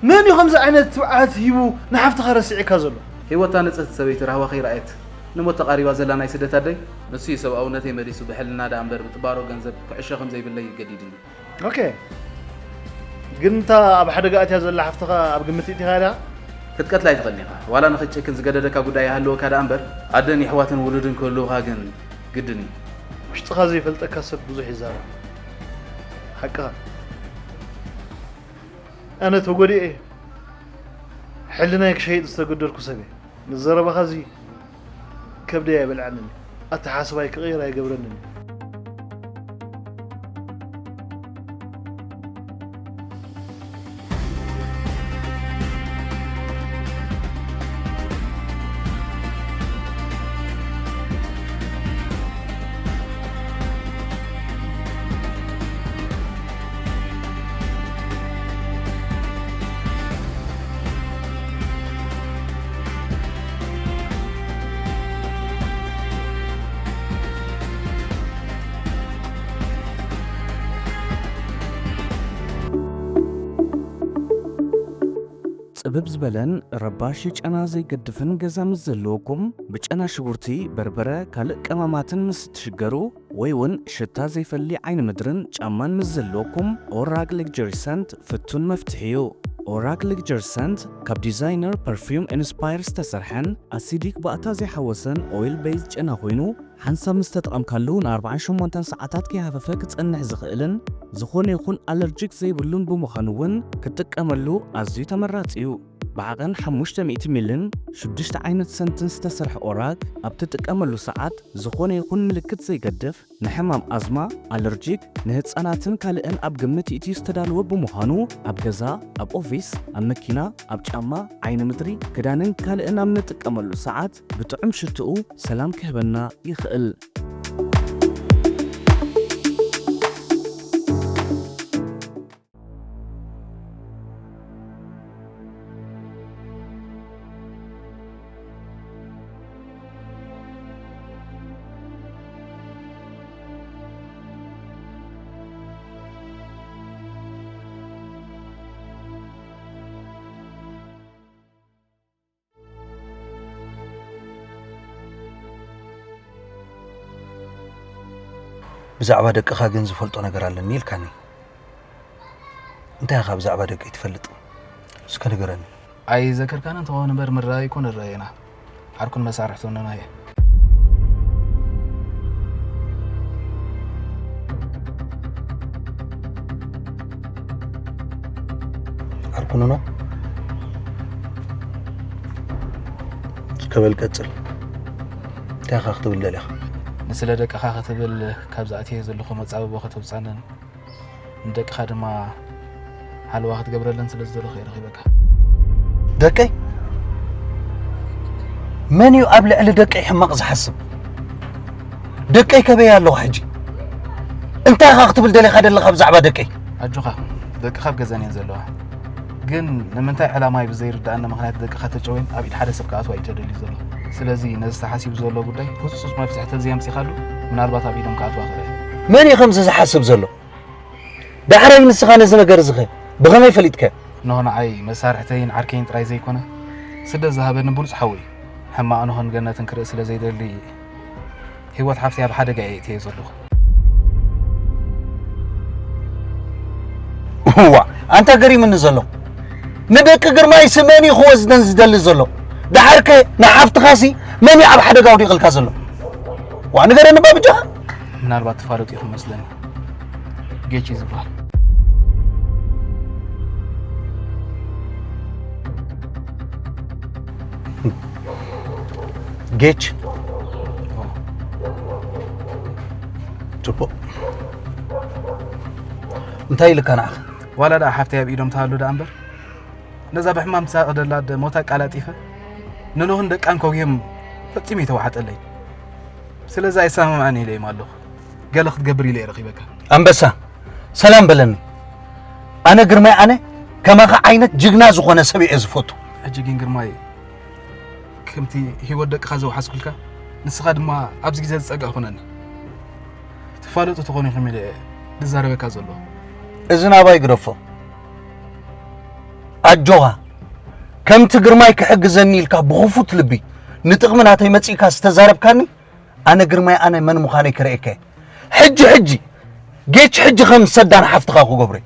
መን እዩ ከምዚ ዓይነት ትብዓት ሂቡ ንሓፍትኻ ረሲዕካ ዘሎ? ህይወታ ንጽህቲ ሰበይቲ ራህዋ ከይረኣየት ንሞት ተቓሪባ ዘላ ናይ ስደት ኣደይ፣ ንሱ እዩ ሰብኣውነተይ መሊሱ ብሕልና ደኣ እምበር ብጥባሮ ገንዘብ ክዕሾ ከም ዘይብለይ ገዲድኒ። ኦኬ ግን እታ ኣብ ሓደጋ ኣትያ ዘላ ሓፍትኻ ኣብ ግምት ይእቲኻ ዲኻ? ክትቀትላ ኣይትኽእልን ኢኻ። ዋላ ንኽትጨክን ዝገደደካ ጉዳይ ይሃልወካ ደኣ እምበር ኣደን የሕዋትን ውሉድን ክህልውኻ ግን ግድን እዩ። ውሽጥኻ ዘይፈልጠካ ሰብ ብዙሕ ይዛረብ። ሓቅኻ። ኣነ ተጎዲኤ ሕልናይ ክሸይጥ ዝተገደድኩ ሰብ እየ። ንዘረባኻ እዚ ከብደይ ኣይበልዓንን እዩ። ኣተሓስባይ ክቕይር ኣይገብረንን እዩ። ጽብብ ዝበለን ረባሺ ጨና ዘይገድፍን ገዛ ምስ ዘለወኩም፣ ብጨና ሽጉርቲ፣ በርበረ፣ ካልእ ቀመማትን ምስ እትሽገሩ፣ ወይ እውን ሽታ ዘይፈሊ ዓይኒ ምድርን ጫማን ምስ ዘለወኩም፣ ኦራግ ሌግጀሪ ሰንት ፍቱን መፍትሒ እዩ። ኦራግ ሌግጀሪ ሰንት ካብ ዲዛይነር ፐርፊውም ኢንስፓየር ዝተሰርሐን ኣሲዲክ ባእታ ዘይሓወሰን ኦይል ቤዝድ ጨና ኮይኑ፣ ሓንሳብ ምስ ተጠቐምካሉ ን ኣርባዓን ሸሞንተን ሰዓታት ከይሃፈፈ ክጸንሕ ዝኽእልን ዝኾነ ይኹን ኣለርጂክ ዘይብሉን ብምዃኑ እውን ክትጥቀመሉ ኣዝዩ ተመራጺ እዩ። ብዓቐን ሓሙሽተ ሚእቲ ሚልን ሽዱሽተ ዓይነት ሰንትን ዝተሰርሐ ኦራግ ኣብ ትጥቀመሉ ሰዓት ዝኾነ ይኹን ምልክት ዘይገድፍ ንሕማም ኣዝማ፣ ኣለርጂክ፣ ንህጻናትን ካልእን ኣብ ግምት ይእትዩ ዝተዳለወ ብምዃኑ ኣብ ገዛ፣ ኣብ ኦፊስ፣ ኣብ መኪና፣ ኣብ ጫማ፣ ዓይኒ ምድሪ፣ ክዳንን ካልእን ኣብ ንጥቀመሉ ሰዓት ብጥዑም ሽትኡ ሰላም ክህበና ይኽእል። ብዛዕባ ደቅኻ ግን ዝፈልጦ ነገር ኣለኒ ኢልካኒ። እንታይ ኢኻ ብዛዕባ ደቀይ ትፈልጥ? እስከ ንገረኒ። ኣይዘከርካን እንተኾነ እምበር ምርኣይ እኮ ንረኣይ ኢና። ዓርኩን መሳርሕቱን ንናየ። ዓርኩንኖ፣ ከበል ቀጽል። እንታይ ኢኻ ክትብል ደሊኻ? ንስለ ደቅኻ ክትብል ካብዚ ኣትየ ዘለኹ መጻብቦ ከተውጻንን ንደቅኻ ድማ ሓለዋ ክትገብረለን ስለ ዝደለኹ እየ ረኺበካ። ደቀይ? መን እዩ ኣብ ልዕሊ ደቀይ ሕማቕ ዝሓስብ? ደቀይ ከበይ ኣለዋ ሕጂ? እንታይ ኢኻ ክትብል ደሊኻ ደለኻ ብዛዕባ ደቀይ? ኣጆኻ፣ ደቅኻ ኣብ ገዛን እየን ዘለዋ። ግን ንምንታይ ዕላማ እዩ ብዘይርድኣኒ ምኽንያት ደቅኻ ተጨውየን ኣብ ኢድ ሓደ ሰብ ክኣትዋ እዩ ተደልዩ ዘሎ። ስለዚ ነዚ ተሓሲቡ ዘሎ ጉዳይ ህጹጽ መፍትሒ ተዘየምጺኻሉ ምናልባት ኣብ ኢዶም ክኣትዋ ክኽእል። መን እዩ ከምዚ ዝሓስብ ዘሎ? ዳሕራይ ንስኻ ነዚ ነገር እዚ ኸ ብኸመይ ፈሊጥካዮ? እነሆ ንዓይ መሳርሕተይን ዓርከይን ጥራይ ዘይኮነ፣ ስደት ዝሃበኒ ብሉጽ ሓው እዩ። ሕማቕ እነሆን ገነትን ክርኢ ስለ ዘይደሊ፣ ህይወት ሓፍተይ ኣብ ሓደጋ እየ እትየ ዘለኹ። እዋ፣ ኣንታ ገሪምኒ ዘሎ። ንደቂ ግርማይሲ መን እዩ ክወስደን ዝደሊ ዘሎ? ደሓርከ ንሓፍትኻሲ መን እዩ ኣብ ሓደጋ ኣውዲቕልካ ዘሎ? ዋ፣ ንገረኒ እባ ብጃኻ። ምናልባት ትፋለጡ ኢኹም መስለኒ። ጌች እዩ ዝበሃል። ጌች? ጽቡቕ። እንታይ ኢልካ ንዓኻ? ዋላ ደኣ ሓፍተይ ኣብ ኢዶም ትሃሉ ደኣ እምበር፣ ነዛ ብሕማም ትሳቐ ደላ ኣደ ሞታ ኣቃላጢፈ ንኖህን ደቃን ከጉዮም ፈጺሙ ይተዋሓጠለይ። ስለዚ ኣይሰማማዕን ኢለ እየ ኣለኹ። ገለ ክትገብር ኢለ እየ ረኺበካ። ኣንበሳ፣ ሰላም በለኒ። ኣነ ግርማይ ኣነ ከማኻ ዓይነት ጅግና ዝኾነ ሰብ እየ ዝፈቱ። ሕጂ ግን ግርማይ፣ ከምቲ ህይወት ደቅኻ ዘውሓስኩልካ፣ ንስኻ ድማ ኣብዚ ግዜ ዝጸግዕ ኩነኒ። ትፋለጡ ተኾኒኹም ኢለ እየ ዝዛረበካ ዘለኹ። እዚ ናባይ ግደፎ። ኣጆኻ፣ ከምቲ ግርማይ ክሕግዘኒ ኢልካ ብኽፉት ልቢ ንጥቕሚ ናተይ መጺእካ ዝተዛረብካኒ፣ ኣነ ግርማይ ኣነ መን ምዃነይ ከርእየካ እየ። ሕጂ ሕጂ፣ ጌች ሕጂ ከም ሰዳን ሓፍትኻ ክገብሮ እየ።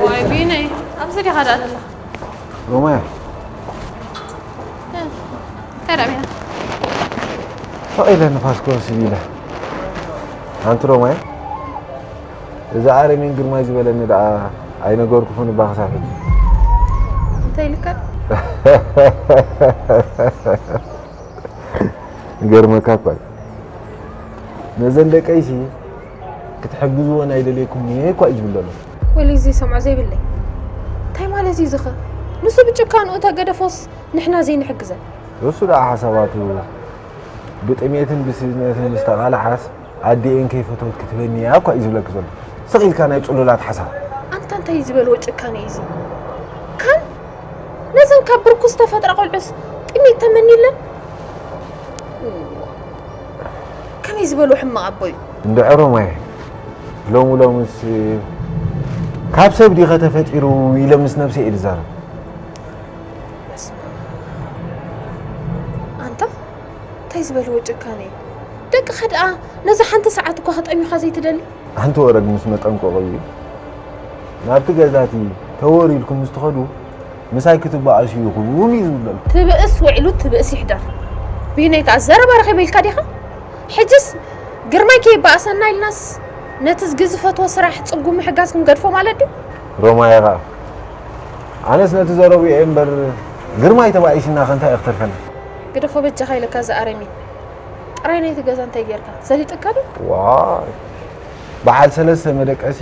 ዋይ ቢነይ፣ ኣብዚ ዲኻ ደኣ ዘለኻ? ሮማያ። እ፣ እንታይ ደኣ ቢና? ስቕ ኢለ ንፋስ ክወስድ ኢለ። ኣንቲ ሮማያ፣ እዚ ኣረሜን ግርማይ ዝበለኒ ደኣ ኣይነገርኩኹን እባ ክሳብ ሕጂ። እንታይ ኢልካ? ይገርመካ እኳ እዩ። ነዘን ደቀይሲ ክትሕግዝወን ኣይደልየኩምን እየ እኳ እዩ ዝብል ዘሎ። ወይለይ፣ እዚ ሰምዖ ዘይብለይ። እንታይ ማለት እዩ እዚ ኸ? ንሱ ብጭካንኡ ተገደፎስ ንሕና ዘይንሕግዘን? እሱ ደኣ ሓሳባቱ ብጥሜትን ብስድነትን ምስ ተቓልዓስ ኣዲኤን ከይፈተወት ክትህበኒ እያ እኳ እዩ ዝብለኪ ዘሎ። ስቕ ኢልካ ናይ ጽሉላት ሓሳብ። ኣንታ እንታይ ዝበልዎ ጭካኔ እዩ እዚ? ካን ነዘን ካብ ብርኩ ዝተፈጥራ ቆልዑስ ጥሜት ተመንዩለን? ከመይ ዝበሉ ሕማቕ ኣቦ እዩ። እንድዒ ሮማየ፣ ሎሚ ሎምስ ካብ ሰብ ዲኸ ተፈጢሩ ኢለ ምስ ነብሰይ እየ ዝዛረብ። በስመ ኣብ። ኣንታ እንታይ ዝበልዎ ጭካኔ እዩ። ደቅኻ ደኣ ነዛ ሓንቲ ሰዓት እኳ ከጠምዩኻ ዘይትደሊ? ሓንቲ ወረግ ምስ መጠንቀቑ እዩ። ናብቲ ገዛቲ ተወር ኢልኩም ምስ ትኸዱ፣ ምሳይ ክትበኣሱ ኢኹም እዩ ዝብለልኩም። ትብእስ ውዒሉ ትብእስ ይሕደር። ቢነይ ከኣ ዘረባ ረኺበ ኢልካ ዲኻ? ሕጅስ ግርማይ ከይበኣሰና ኢልናስ ነቲ ዝግ ዝፈትዎ ስራሕ ጽጉ ምሕጋዝ ክንገድፎ ማለት ድዩ? ሮማየ ኸኣ፣ ኣነስ ነቲ ዘረብኡ እየ እምበር፣ ግርማይ ተባኢስና ከ እንታይ እዩ ክተርፈና? ግደፎ በጃኻ ኢለካ፣ እዚ ኣረሜን። ጥራይ ናይቲ ገዛ እንታይ ጌርካ? ሰሊጥካ ዶ? ዋይ፣ በዓል ሰለስተ መደቀሲ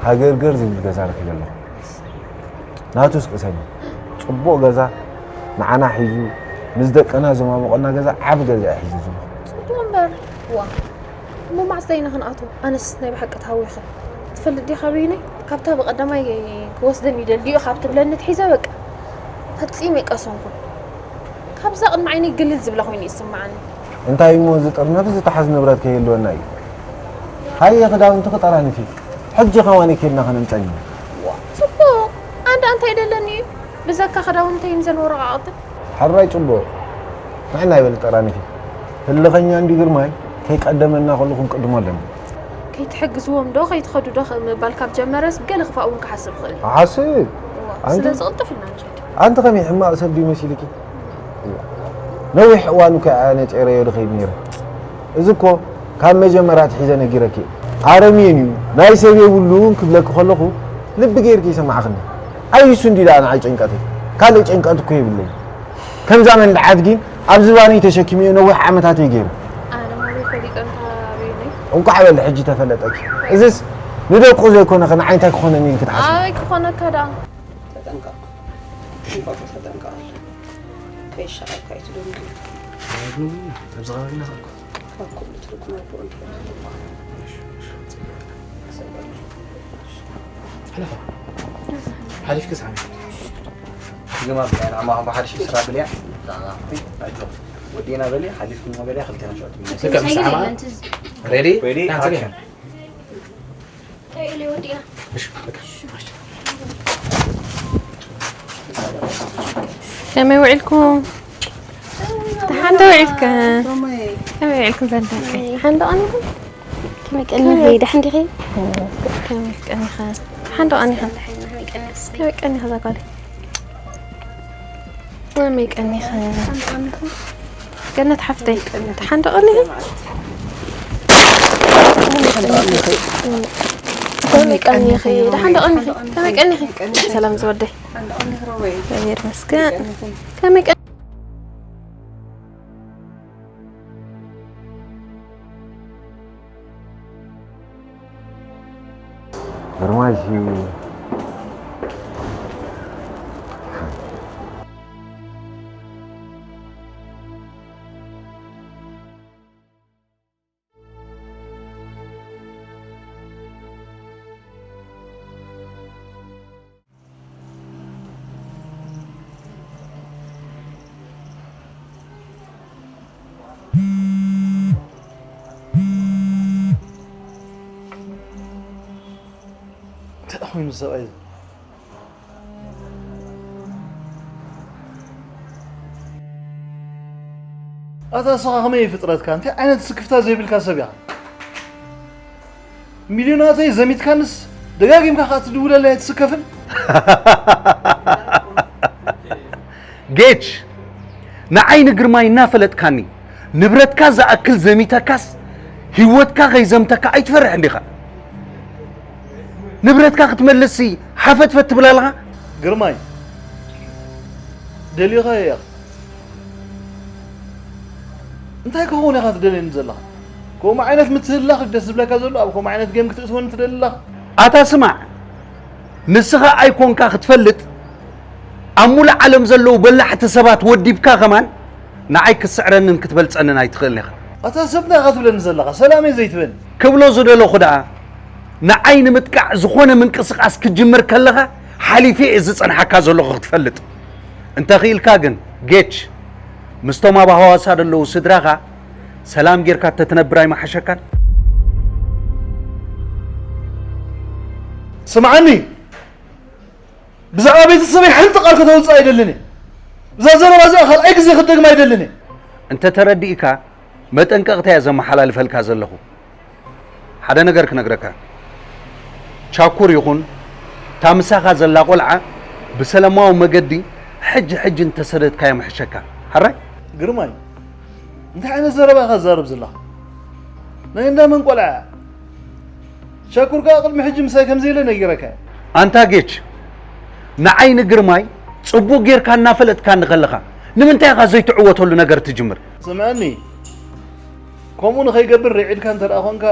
ሃገርገር ዝብል ገዛ ረኺበ ኣለኹ። ናቱስ ቅሰኒ። ጽቡቕ ገዛ ንዓና ሒዙ፣ ምስ ደቅና ዘማሙቐና ገዛ፣ ዓቢ ገዛ እዩ ሒዙ ዘሎ። ጽቡቕ እምበር፣ ዋ፣ እሞ መዓስ ዳይና ክንኣቱ? ኣነስ ናይ ብሓቂ ተሃዊኸ። ትፈልጥ ዲኻ በይነይ? ካብታ ብቐዳማይ ክወስደኒ ይደሊ እዩ ካብ ትብለኒ ትሒዘ በቃ ፈጺመ ኣይቀሰንኩን። ካብዛ ቅድሚ ዓይነይ ግልል ዝብለ ኮይኑ ይስምዓኒ። እንታይ እሞ፣ እዚ ጥርነፍ ዝተሓዝ ንብረት ከይህልወና እዩ። ሃየ ክዳውንቲ ክጠራንፊ፣ ሕጂ ከማን ከይድና ከነምፀኒ። ጽቡቕ፣ ኣንዳ እንታይ ደለኒ እዩ? ብዘካ ክዳውንተይን ዘን ወረቓቕትን። ሕራይ ጽቡቕ፣ ንሕና ይበል ጠራንፊ። ህልኸኛ እንዲ ግርማይ፣ ከይቀደመና ከሎ ክንቅድሞ ኣለና። ከይትሕግዝዎም ዶ ከይትኸዱ ዶ ምባል ካብ ጀመረስ፣ ገለ ክፋእ እውን ክሓስብ ይኽእል እዩ። ሓስብ። እዋ፣ ኣንቲ ስለዚ ቅልጥፍ ኢልና ንኸይድ። ኣንቲ ከመይ ሕማቕ ሰብ ድዩ መሲልኪ? ነዊሕ እዋን እኮ ኣነ ጸይረዮ ድኸይድ ነይረ። እዚ እኮ ካብ መጀመርያ ኣትሒዘ ነጊረኪ እየ። ኣረሜን እዩ፣ ናይ ሰብ የብሉን ክብለኪ ከለኹ ልቢ ጌርኪ ይሰማዕኽኒ። ኣይሱ እንዲ ደኣ ንዓይ ጭንቀተይ። ካልእ ጭንቀት እኮ የብለይ። ከምዛ መንዲ ዓድጊን ኣብ ዝባነይ ተሸኪመዮ ነዊሕ ዓመታተይ ገይረ። ኣነ ማለይ ፈሊጠ እንታ ኣበየነይ? እንቋዕ በለ ሕጂ ተፈለጠኪ። እዝስ ንደቁ ዘይኮነ ንዓይ እንታይ ክኾነኒ ኢልኪ ትሓስቢ? ኣበይ ክኾነካ ደኣ? ተጠንቀቕ። እንቋዕ ተጠንቀቕ። ከይሻቐልካ ኣይትደንጉ። ኣብዚ ከባቢና ካብ ኩሉ ትርጉም ኣቦ እንታይ እዩ? ሕለፋ። ሓሊፍኪ ሰዓቢ። ግማ ብላይ ንዓማ ብሓድሽ ስራ ብልያ። ኣጆ። ወዲና በሊ ሓሊፍኩም በሊ ክልተና ሸውት። ልክዕ ምስ ዓማ። ሬዲ? ሬዲ? ኣክሽን። እንታይ ኢሉ ወዲና? እሺ፣ በቃ። ከመይ ውዒልኩም? ደሓን ዶ ውዒልከ? ከመይ ውዒልኩም ዘንዳ? ሓንዶ ቀኒኹም? ከመይ ቀኒኺ? ደሓን ዲኺ? ከመይ ቀኒኸ? ሓንዶ ቀኒኸ? ከመይ ቀኒኺ ዘጓለይ? ከመይ ቀኒኺ? ገነት ሓፍተይ፣ ደሓን ዶ ቀኒኺ? ከመይ ቀኒኺ? ደሓን ዶ ቀኒኺ? ከመይ ቀኒኺ? ሰላም ዝወደይ። እግዚኣብሔር ይመስገን። ከመይ ቀ- ግርማይ ሲ- እንታይ ኮይኑ ሰብኣይ እዚ? ኣታ ንስኻ ከመይ ፍጥረትካ? እንታይ ዓይነት ስክፍታ ዘይብልካ ሰብ ኢኻ? ሚልዮናተይ ዘሚትካንስ ደጋጊምካ ከኣ ትድውለለይ ኣይትስከፍን? ጌች፣ ንዓይ ንግርማይ እናፈለጥካኒ ንብረትካ ዝኣክል ዘሚተካስ ህይወትካ ከይዘምተካ ኣይትፈርሕን ዲኻ? ንብረትካ ክትመልስሲ ሓፈትፈት ትብል ኣለኻ? ግርማይ፣ ደሊኻዮ ኢኻ። እንታይ ክኸውን ኢኻ ትደልየኒ ዘለኻ? ከምኡ ዓይነት ምትህልላኽ ደስ ዝብለካ ዘሎ? ኣብ ከምኡ ዓይነት ጌም ክትእትወኒ ትደሊ ኣለኻ? ኣታ ስማዕ፣ ንስኻ ኣይኮንካ ክትፈልጥ፣ ኣብ ሙሉእ ዓለም ዘለዉ በላሕቲ ሰባት ወዲብካ ከማን ንዓይ ክትስዕረንን ክትበልጸንን ኣይትኽእልን ኢኻ። ኣታ ሰብ እንታይ ኢኻ ትብለኒ ዘለኻ? ሰላመይ ዘይትበኒ? ክብሎ ዝደለኹ ደኣ፣ ንዓይ ንምጥቃዕ ዝኾነ ምንቅስቓስ ክትጅምር ከለኻ ሓሊፈ እየ ዝጸንሓካ ዘለኹ ክትፈልጥ። እንተኽኢልካ ግን ጌች፣ ምስቶም ኣብ ሃዋሳ ዘለዉ ስድራኻ ሰላም ጌርካ ተትነብር ኣይምሓሸካን? ስምዓኒ፣ ብዛዕባ ቤተሰበይ ሓንቲ ቃል ከተውፅእ ኣይደልን እየ። እዛ ዘረባ እዚኣ ካልኣይ ግዜ ክትደግማ ኣይደልን እየ። እንተ ተረዲእካ መጠንቀቕታ እየ ዘመሓላልፈልካ ዘለኹ። ሓደ ነገር ክነግረካ፣ ቻኩር ይኹን እታ ምሳኻ ዘላ ቆልዓ ብሰለማዊ መገዲ ሕጂ ሕጂ እንተሰደድካዮም ይሕሸካ። ሕራይ? ግርማይ፣ እንታይ ዓይነት ዘረባ ኢኻ ትዛረብ ዘለኻ? ናይ እንዳ መን ቆልዓ እያ? ቻኩር ከኣ ቅድሚ ሕጂ ምሳይ ከምዘየለ ነጊረካ እየ። ኣንታ ጌች፣ ንዓይ ንግርማይ ጽቡቕ ጌርካ እናፈለጥካኒ ከለኻ ንምንታይ ኢኻ ዘይትዕወተሉ ነገር ትጅምር? ስምዐኒ፣ ከምኡ ንኸይገብር ርዒድካ እንተ ደኣ ኾንካ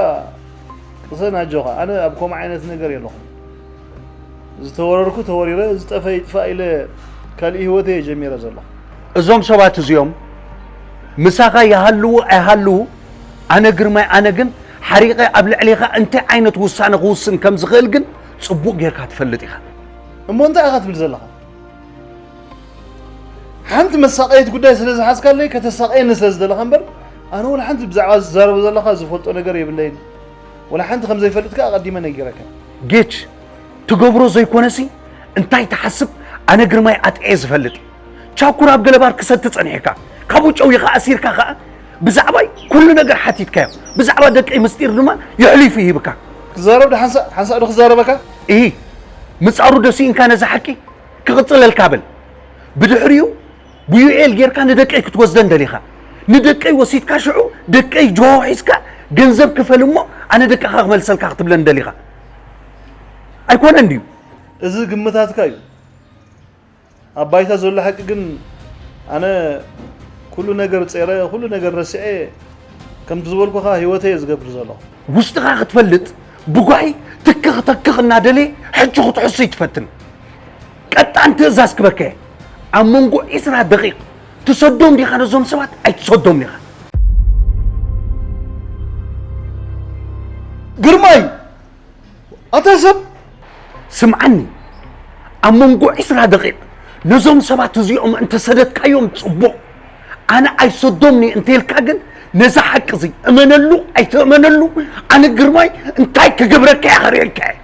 ቅሰን ኣጆኻ፣ ኣነ ኣብ ከምኡ ዓይነት ነገር የለኹን። ዝተወረርኩ ተወሪረ፣ ዝጠፈ ይጥፋእ ኢለ ካልእ ህይወተይ እየ ጀሚረ ዘለኹ። እዞም ሰባት እዚኦም ምሳኻ ይሃልዉ ኣይሃልዉ፣ ኣነ ግርማይ ኣነ ግን ሓሪቐ ኣብ ልዕሌኻ እንታይ ዓይነት ውሳነ ክውስን ከም ዝኽእል ግን ጽቡቕ ጌርካ ትፈልጥ ኢኻ። እሞ እንታይ ኢኻ ትብል ዘለኻ? ሓንቲ መሳቀየት ጉዳይ ስለ ዝሓዝካለይ ከተሳቀየኒ ስለ ዝደለኻ እምበር ኣነ ወላ ሓንቲ ብዛዕባ ዝዛረቦ ዘለኻ ዝፈልጦ ነገር የብለይን። ወላ ሓንቲ ከም ዘይፈልጥ ከኣ ኣቐዲመ ነጊረካ። ጌች፣ ትገብሮ ዘይኮነሲ እንታይ ትሓስብ ኣነ ግርማይ ኣጥዕየ ዝፈልጥ። ቻኩር ኣብ ገለባር ክሰቲ ጸኒሕካ ካብኡ ጨዊኻ ኣሲርካ ከኣ ብዛዕባይ ኩሉ ነገር ሓቲትካዮ። ብዛዕባ ደቀይ ምስጢር ድማ የሕሊፉ ይህብካ። ክዛረብ ዶ ሓንሳእ ሓንሳእ ዶ ክዛረበካ? እሂ፣ ምጻሩ ዶ ስኢንካ ነዚ ሓቂ? ክቕጽለልካ በል። ብድሕሪኡ ብዩኤል ጌርካ ንደቀይ ክትወስደን ደሊኻ። ንደቀይ ወሲድካ ሽዑ ደቀይ ጆሆ ሒዝካ ገንዘብ ክፈል እሞ ኣነ ደቅኻ ክመልሰልካ ክትብለን ደሊኻ። ኣይኮነን ድዩ? እዚ ግምታትካ እዩ። ኣብ ባይታ ዘሎ ሓቂ ግን ኣነ ኩሉ ነገር ጼረ ኩሉ ነገር ረሲዐ ከምቲ ዝበልኩኻ ህይወተይ እየ ዝገብር ዘለኹ። ውሽጥኻ ክትፈልጥ ብጓሂ ትክኽ ተክኽ እናደለየ ሕጂ ክትሕሱ ይትፈትን። ቀጣን ትእዛዝ ክበከ ኣብ መንጎ ዒስራ ደቂቕ ትሰዶም ዲኻ ነዞም ሰባት ኣይትሰዶም ዲኻ? ግርማይ ኣታ ሰብ ስምዓኒ ኣብ መንጎ ዒስራ ደቂቕ ነዞም ሰባት እዚኦም እንተሰደድካዮም ጽቡቕ ኣነ ኣይሰዶምኒ እንተልካ ግን ነዚ ሓቂ እዚ እመነሉ ኣይትእመነሉ ኣነ ግርማይ እንታይ ክገብረካ እየ ከርእየካ እየ